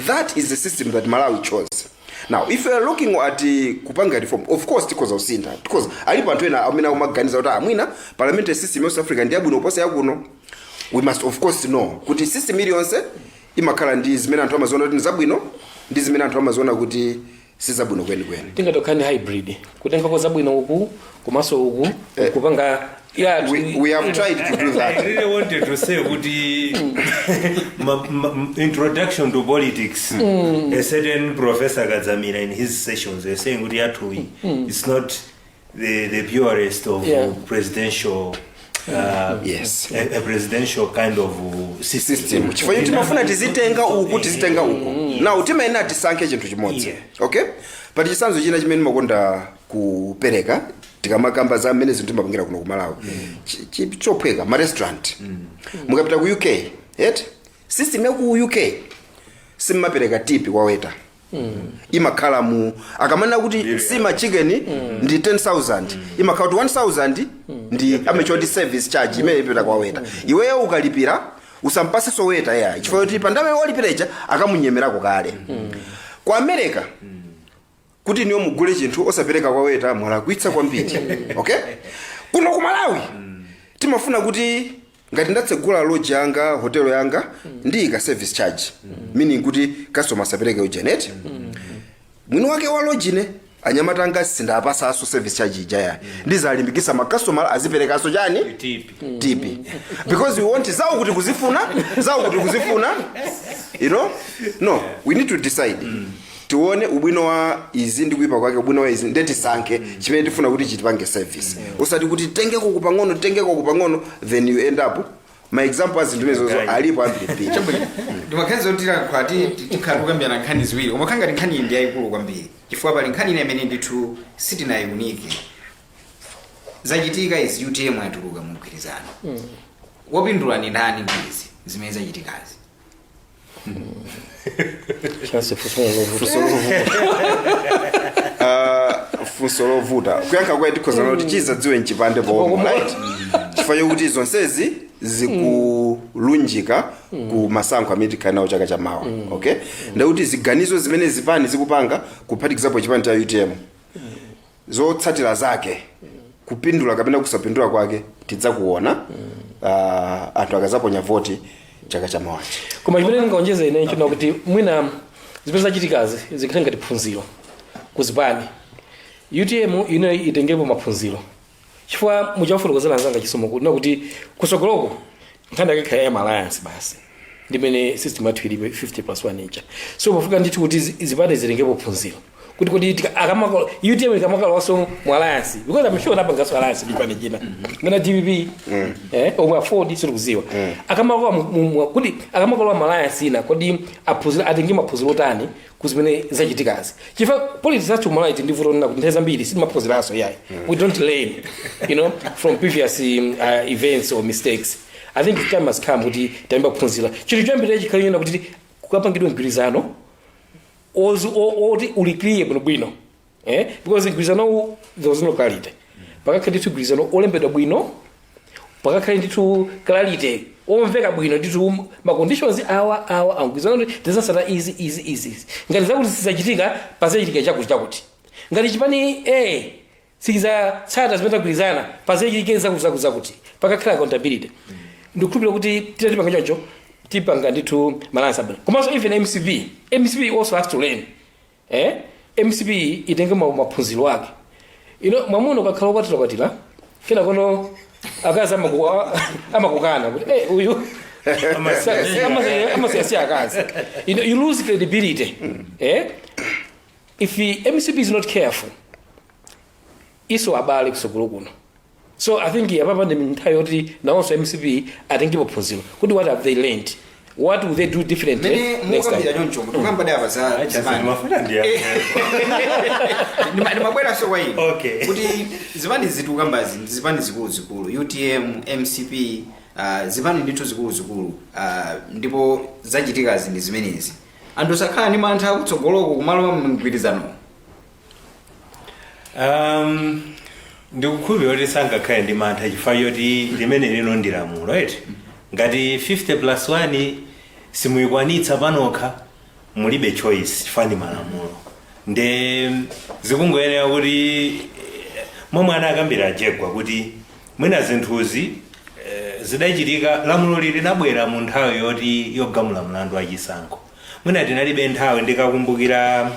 B: that is the system that Malawi chose. Now, if you are looking at kupanga reform, of course tikhoza kusintha, because alipo anthu ena amene akumaganiza kuti amwina parliamentary system ya South Africa ndi yabwino kuposa yakuno. We must of course know kuti system iliyonse imakhala ndi zimene anthu amaziona kuti ndi zabwino ndi zimene anthu amaziona kuti sizabwino kwenikweni.
C: Tingatokhala ndi hybrid, kutengako zabwino uku komanso uku, kupanga yeah.
B: We have tried to do that.
D: I really wanted to say kuti introduction to politics, a certain Professor Kadzamira in his sessions were saying kuti yathuyi it's not the purest of presidential a presidential kind of system.
B: System, chifukwa choti timafuna tizitenga uku, tizitenga uku. Now timayenera tisankhe chinthu chimodzi. Okay, but chitsanzo china chimene makonda kupereka tikamakamba za mmene zinthu timapangira kuno ku Malawi, chophweka, ma restaurant. Mukapita ku UK yet, system ya ku UK simmapereka tip kwa waiter. Imakhala mu akamanena kuti sima chicken ndi 10,000, imakhala kuti 1000 ndi amechoti service charge imene ipita kwa waiter. Iweyo ukalipira usampasenso waiter yayi, chifukwa kuti pandame walipira ija akamunyemerako kale. Ku America, kuti niyo mugule chinthu osapereka kwa waiter, mwalakwitsa kwambiri. Okay, kuno ku Malawi timafuna kuti ngati ndatsegula lodge yanga, hotelo yanga, ndiyika service charge, meaning kuti customer asapereke ujenet mwini wake wa lodge. Ne anyamata anga sindapasaso service charge ija yayi, ndizalimbikisa makastomera aziperekaso chani?
D: Tip.
B: Tip, because we want zawo kuti kuzifuna, zawo kuti kuzifuna. No, we need to decide. Tione ubwino wa izi ndi kuipa kwake, ubwino wa izi, nde tisankhe chimene tifuna kuti chitipange service, usati kuti tengeko kupang'ono, tengeko kupang'ono, then you end up ma example azinthu imenezozo alipo ambirimbiri.
A: Ndimakhazi zoti tilankhula, tikhala tikukambirana nkhani ziwiri, koma khangati nkhani iyi ndi yayikulu kwambiri, chifukwa pali nkhani ina imene ndithu sitinayunike. Zachitika izi, UTM yatuluka mu mgwirizano. Wopindula ni ndani ndi izi zimene zachitikazi?
C: Chance, funso lovuta.
B: Funso lovuta kuyankha kwaye. Tikhozana kuti chizadziwe mchipande pomwe, right? Chifukwa chokuti zonsezi zikulunjika ku masankho amene tikhale nawo chaka chamawa. Okay, ndakuti ziganizo zimene zipani zikupanga, kuphatikizapo chipani cha UTM, zotsatira zake, kupindula kapena kusapindula kwake, tidzakuona anthu akazaponya voti chaka chamawachi.
C: Koma chimene ndingaonjeze ine chino kuti mwina zimene zachitikazi zikhale ngati phunziro kuzipani. UTM ino itengepo maphunziro, chifukwa muchafotokozera anzanga Chisomo kuti kuti kusogoloko nkhani yake ikhala ya alliance basi, ndimene system yathu ilipo 50 plus 1 ija. So pafika ndithu kuti zipani zitengepo phunziro kuti UTM ikamakalowaso mu alliance, because I'm sure napangaso alliance ndi chipani china ngana DPP, omwe AFORD sitikuziwa, akamakalowa kuti akamakalowa mu alliance ina, kodi aphunziro atenge maphunziro otani kuzimene zachitikazi? Chifukwa politics athu Malawi ndi vuto lina kuti nthawi zambiri sitimaphunziranso yayi. We don't learn from previous events or mistakes. I think time has come kuti tayamba kuphunzira. Chinthu choyambirira chikhale chona kuti kukapangidwe mgwirizano oti uli clear bwinobwino, eh? Because mgwirizano, there was no clarity. Pakakhale ndithu mgwirizano olembedwa bwino, pakakhale ndithu clarity, omveka bwino ndithu, ma conditions awa awa amgwirizano kuti tizasata izi, izi, izi, izi. Ngati zakuti sizachitika, pazachitika chakuti chakuti. Ngati chipani a sichizatsata zimene tagwirizana, pazachitike zakuti zakuti zakuti. Pakakhala accountability. Ndikukhulupirira kuti titatipanga choncho, tipanga ndithu malance abwino. Komanso even MCP, MCP also has to learn, eh? MCP itenge maphunziro ake. Ino mwamuna ukakhala ukwatira kena kono akazi amakukana kuti uyu amasiyasiya akazi, you lose credibility, eh? If the MCP is not careful, iso abale kusogolo kuno. So I think apapa ndi nthawi yoti nawonso MCP atengepo phunziro kuti what have they learned, what will they do differently
A: Mene
C: next time.
A: mukambira choncho, tikukamba apa za zipani.
D: Mafuta ndiya.
A: Ndimabweranso kwa inu
D: Okay.
A: kuti zipani zitikukambazi ndi zipani zikuluzikulu, UTM, MCP, zipani ndithu zikuluzikulu, ndipo zachitikazi ndi zimenezi. Anthu sakhala ndi mantha akutsogoloko kumalowa mgwirizano?
D: Ndikukhulupirira kuti sangakhale ndi mantha chifukwa choti limene lino ndi lamulo, right? Ngati 50 plus 1 simuyikwanitsa panokha, mulibe choice chifukwa ndi malamulo. Nde zikungoyenera kuti momwe anakambira Jegwa kuti mwina zinthuzi zidachitika, lamulo lili linabwera mu nthawi yoti yogamula mlandu wachisankho, mwina tinalibe nthawi. Ndikakumbukira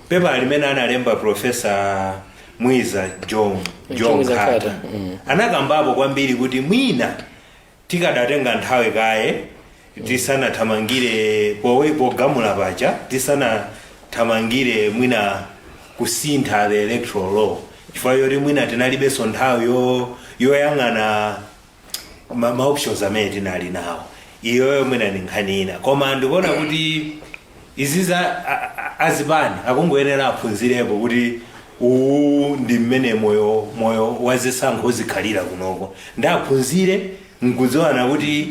D: pepa limene analemba Professor Mwiza John, John
C: Mwiza
D: Carter,
C: Carter,
D: anakambapo kwambiri kuti mwina tikadatenga nthawi kaye tisanathamangire powe pogamula paja, tisanathamangire mwina kusintha the electoral law, chifukwa choti mwina tinalibenso nthawi yoyang'ana ma options amene tinali nawo. Iyoyo mwina ni nkhani ina, koma ndikuona kuti izi za azipani akungoyenera aphunzirepo kuti uwu ndi mmene moyo wazisankho uzikhalira kunoko. Ndi aphunzire nkudziwana kuti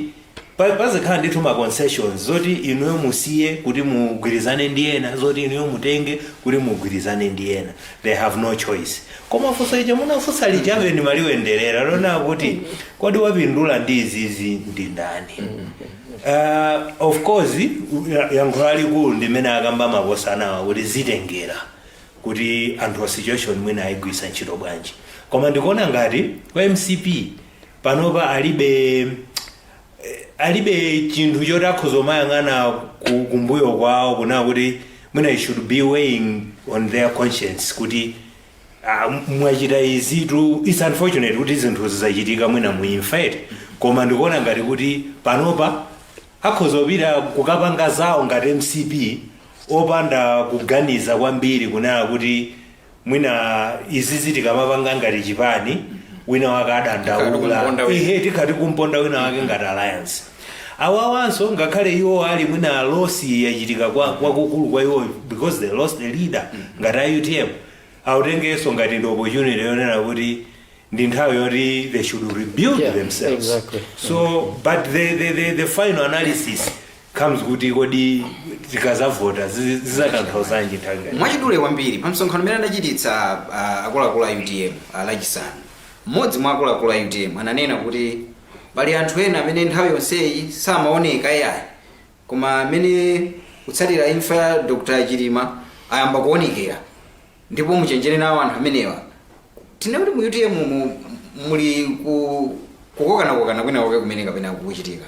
D: pazikhala ndithu ma concessions zoti inuyo musiye kuti mugwirizane ndi ena, zoti inuyo mutenge kuti mugwirizane ndi ena. They have no choice. Koma funso ija munafunsa lichabe ndi maliwenderera lona kuti kodi wapindula ndi izizi ndi ndani? Of course, yankho lalikulu ndimene akamba makosanawa kuti zitengera kuti anthu a situation mwina ayigwisa ntchito bwanji. Koma ndikuona ngati kwa MCP panopa alibe chinthu choti akhoza kumayang'ana kumbuyo kwawo kuna kuti mwina it should be weighing on their conscience kuti mwachita izitu. It's unfortunate kuti zinthu zizachitika mwina muimfa, koma ndikuona ngati kuti panopa akhoza kupita kukapanga zawo ngati MCP opanda kuganiza kwambiri kunena kuti mwina izizi tikamapanga ngati chipani, wina wake adandaula.
E: Kumponda wina.
D: Ihe, tikhati kumponda wina wake ngati alliance. Awawanso ngakhale iwo ali mwina loss yachitika kwakukulu kwa iwo because they lost the leader, ngati a UTM autengenso ngati ndi opportunity yonena kuti ndi nthawi yoti they should rebuild themselves. So, but the final analysis comes kuti kodi tikazavota zizatanthauzanji nthawi ngati
A: Mwachidule kwambiri, pa msonkhano umene anachititsa akuluakulu a UTM Lachisanu, mmodzi mwa akuluakulu a UTM ananena kuti pali anthu ena amene nthawi yonseyi samaoneka yayi, koma amene kutsatira imfa ya Dr Chilima ayamba kuonekera, ndipo muchenjere nawo anthu amenewa. Tine kuti mu UTM muli kukokanakokana kwina kwake kumene kapena kukuchitika?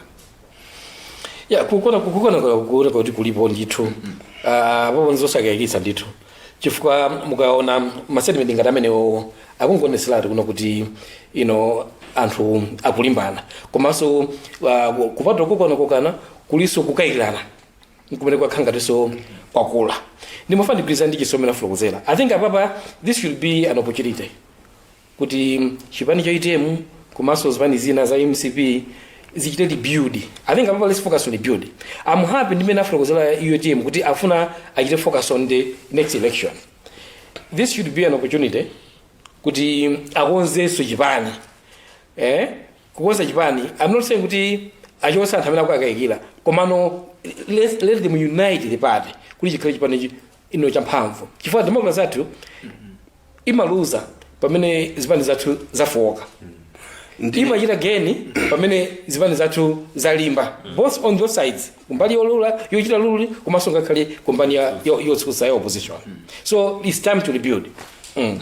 C: Ya, kukona kuona kuti kulipo ndithu. Ah, popo nzosakayikitsa ndithu, chifukwa mukaona ma statement ngati amenewo akungoneseratu kuno kuti ino anthu akulimbana. Komanso kupatula kukokanakokana, kuliso kukayikirana kumene kwakhala ngatinso kwakula. Ndimafuna ndigwirizane ndi chisomera fulokozera. I think apapa this should be an opportunity kuti chipani cha UTM komanso zipani zina za MCP zichite rebuild. I think apapa let's focus on rebuild. I'm happy ndimene afotokozera UTM kuti afuna achite focus on the next election. This should be an opportunity kuti akonzenso chipani, eh? Kukonza chipani, I'm not saying kuti achotse anthu amene akukayikira, komano let them unite the party kuti chikhale chipani ino champhamvu, chifukwa democracy zathu imaluza pamene zipani zathu zafoka, imachita gain pamene zipani zathu zalimba, both on both sides, kumbali yolula yochita rule, komanso ngakhale kumbali yotsutsa ya opposition. So it's time to rebuild.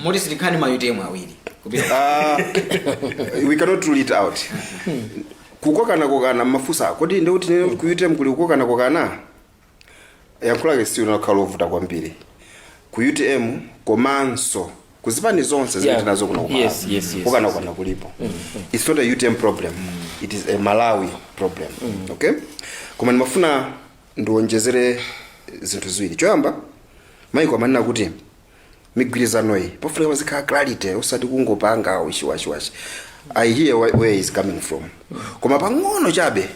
A: Moti sitikhani ma UTM awiri kupita?
B: We cannot rule it out. Kukokana kokana mafusa, kodi ndikuti ku UTM kuli kukokana kokana? Yankhulake si unakhala ovuta kwambiri ku UTM komanso kuzipani zonse zimene tinazo kuno ku Malawi. Kukokana kokana kulipo. It's not a UTM problem, it is a Malawi problem, okay? Koma ndimafuna ndiwonjezere zinthu ziwiri. Choyamba, maiko amanena kuti migwirizano iyi pofunika pazikhala clarity, osati kungopanga wishy-washy. I hear where is coming from, koma pang'ono chabe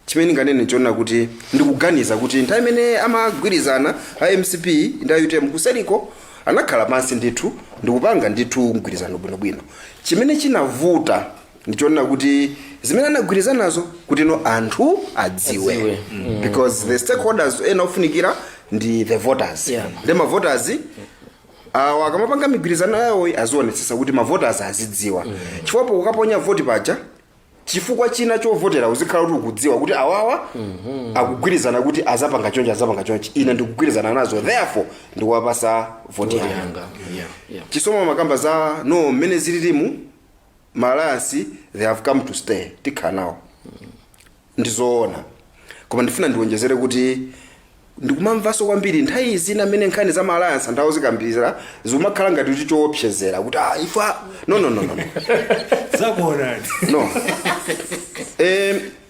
B: chimene nganene chonena kuti ndikuganiza kuti nthawi imene amagwirizana a MCP ndi a UTM, kuseriko anakhala pansi ndithu ndikupanga ndithu mgwirizano bwinobwino. Chimene chinavuta ndichonena kuti zimene anagwirizanazo kuti no anthu adziwe,
C: Adziwe.
B: Because the stakeholders ena ofunikira ndi the voters. Ndi ma voters awo akamapanga migwirizano yawo azionetsetsa kuti ma voters azidziwa, chifukwa ukaponya voti paja, chifukwa china chovotera uzikhala kuti ukudziwa kuti awawa akugwirizana kuti azapanga chonchi, azapanga chonchi, ine ndikugwirizana nazo, therefore ndikuwapasa voti yanga.
C: Yanga, yeah.
B: Chisomo makamba za no mmene zililimu, ma alliance, they have come to stay, tikhala nawo, ndizoona. Koma ndifuna ndiwonjezere kuti ndikumamvanso kwambiri nthawi zina mmene nkhani za ma alliance anthu azikambira zikumakhala ngati kuti choopsezera kuti ah, ifa no, no, no, no, no.
D: Zakuonani.
B: No,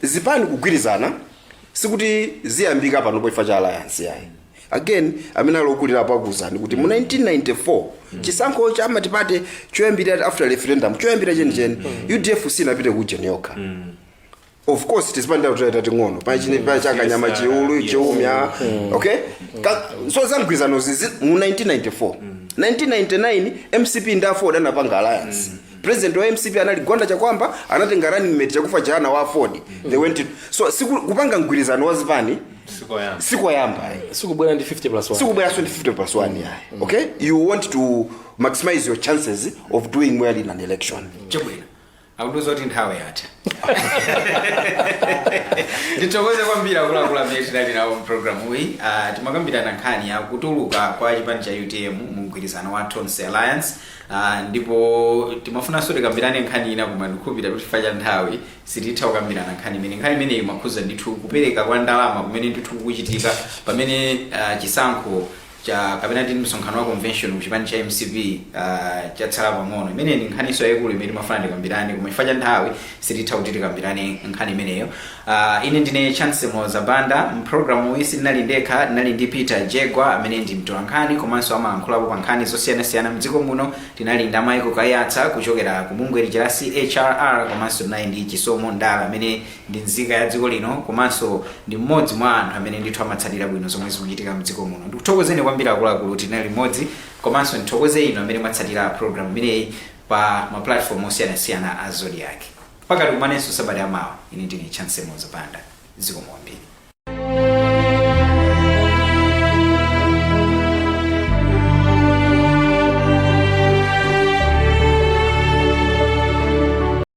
B: zipani kugwirizana sikuti ziyambika pano poifa cha alliance yayi. Again, amene ali okulira pakuuzani kuti mu 1994 chisankho cha multiparty choyambira after referendum, choyambira chenicheni, UDF sinapite ku ujeni yokha. Of course tizipandira kutayita ting'ono pachine pa chakanyama, chiulu, chiumya, okay. So za mgwirizano zizi mu 1994, 1999 MCP ndi AFORD anapanga alliance. President wa MCP anali Gwanda Chakwamba, anatenga running mate Chakufa Chihana wa AFORD. They went so siku kupanga mgwirizano wa zipani
D: Sikoyamba.
B: sikoyamba.
C: Sikubwera ndi 50 plus 1.
B: Sikubwera 50 plus 1 yayi, okay? You want to maximize your chances of doing well in an election.
A: Chabwino, akundiuza kuti nthawi yatha. Ndithokoze kwambiri akuluakulu amene tinali nawo mpulogalamu iyi. Timakambirana nkhani ya kutuluka kwa chipani cha UTM mu mgwirizano wa Tonse Alliance, ndipo timafunanso tikambirane nkhani ina, koma ndikukhulupirira kuti chifukwa cha nthawi sititha kukambirana nkhani imene. Nkhani imeneyi imakhuza ndithu kupereka kwa ndalama kumene ndithu kukuchitika pamene chisankho cha kapena ndi msonkhano wa convention ku chipani cha MCP chatsala pang'ono. Imene ndi nkhaniso yayikulu imene timafuna tikambirane, koma chifukwa cha nthawi sititha kuti tikambirane nkhani imeneyo. Ine ndine Chance Mozabanda. Mpulogalamu iyi sindinali ndekha, ndinali ndi Peter Jegwa amene ndi mtolankhani komanso amalankhulapo pa nkhani zosiyanasiyana mdziko muno. Tinali ndi Michael Kayatsa kuchokera ku bungwe lija la CHRR, komanso tinali ndi Chisomo Ndala amene ndi nzika ya dziko lino komanso ndi mmodzi mwa anthu amene ndithu amatsatira bwino zomwe zikuchitika mdziko muno. Ndikuthokozeni kwambiri akuluakulu, tinali limodzi, komanso ndithokoze inu amene mwatsatira program imeneyi pa ma platform osiyanasiyana a Zodiak. Mpaka tikumanenso sabata yamawa, ine ndine Chance Mozabanda. Zikomo kwambiri.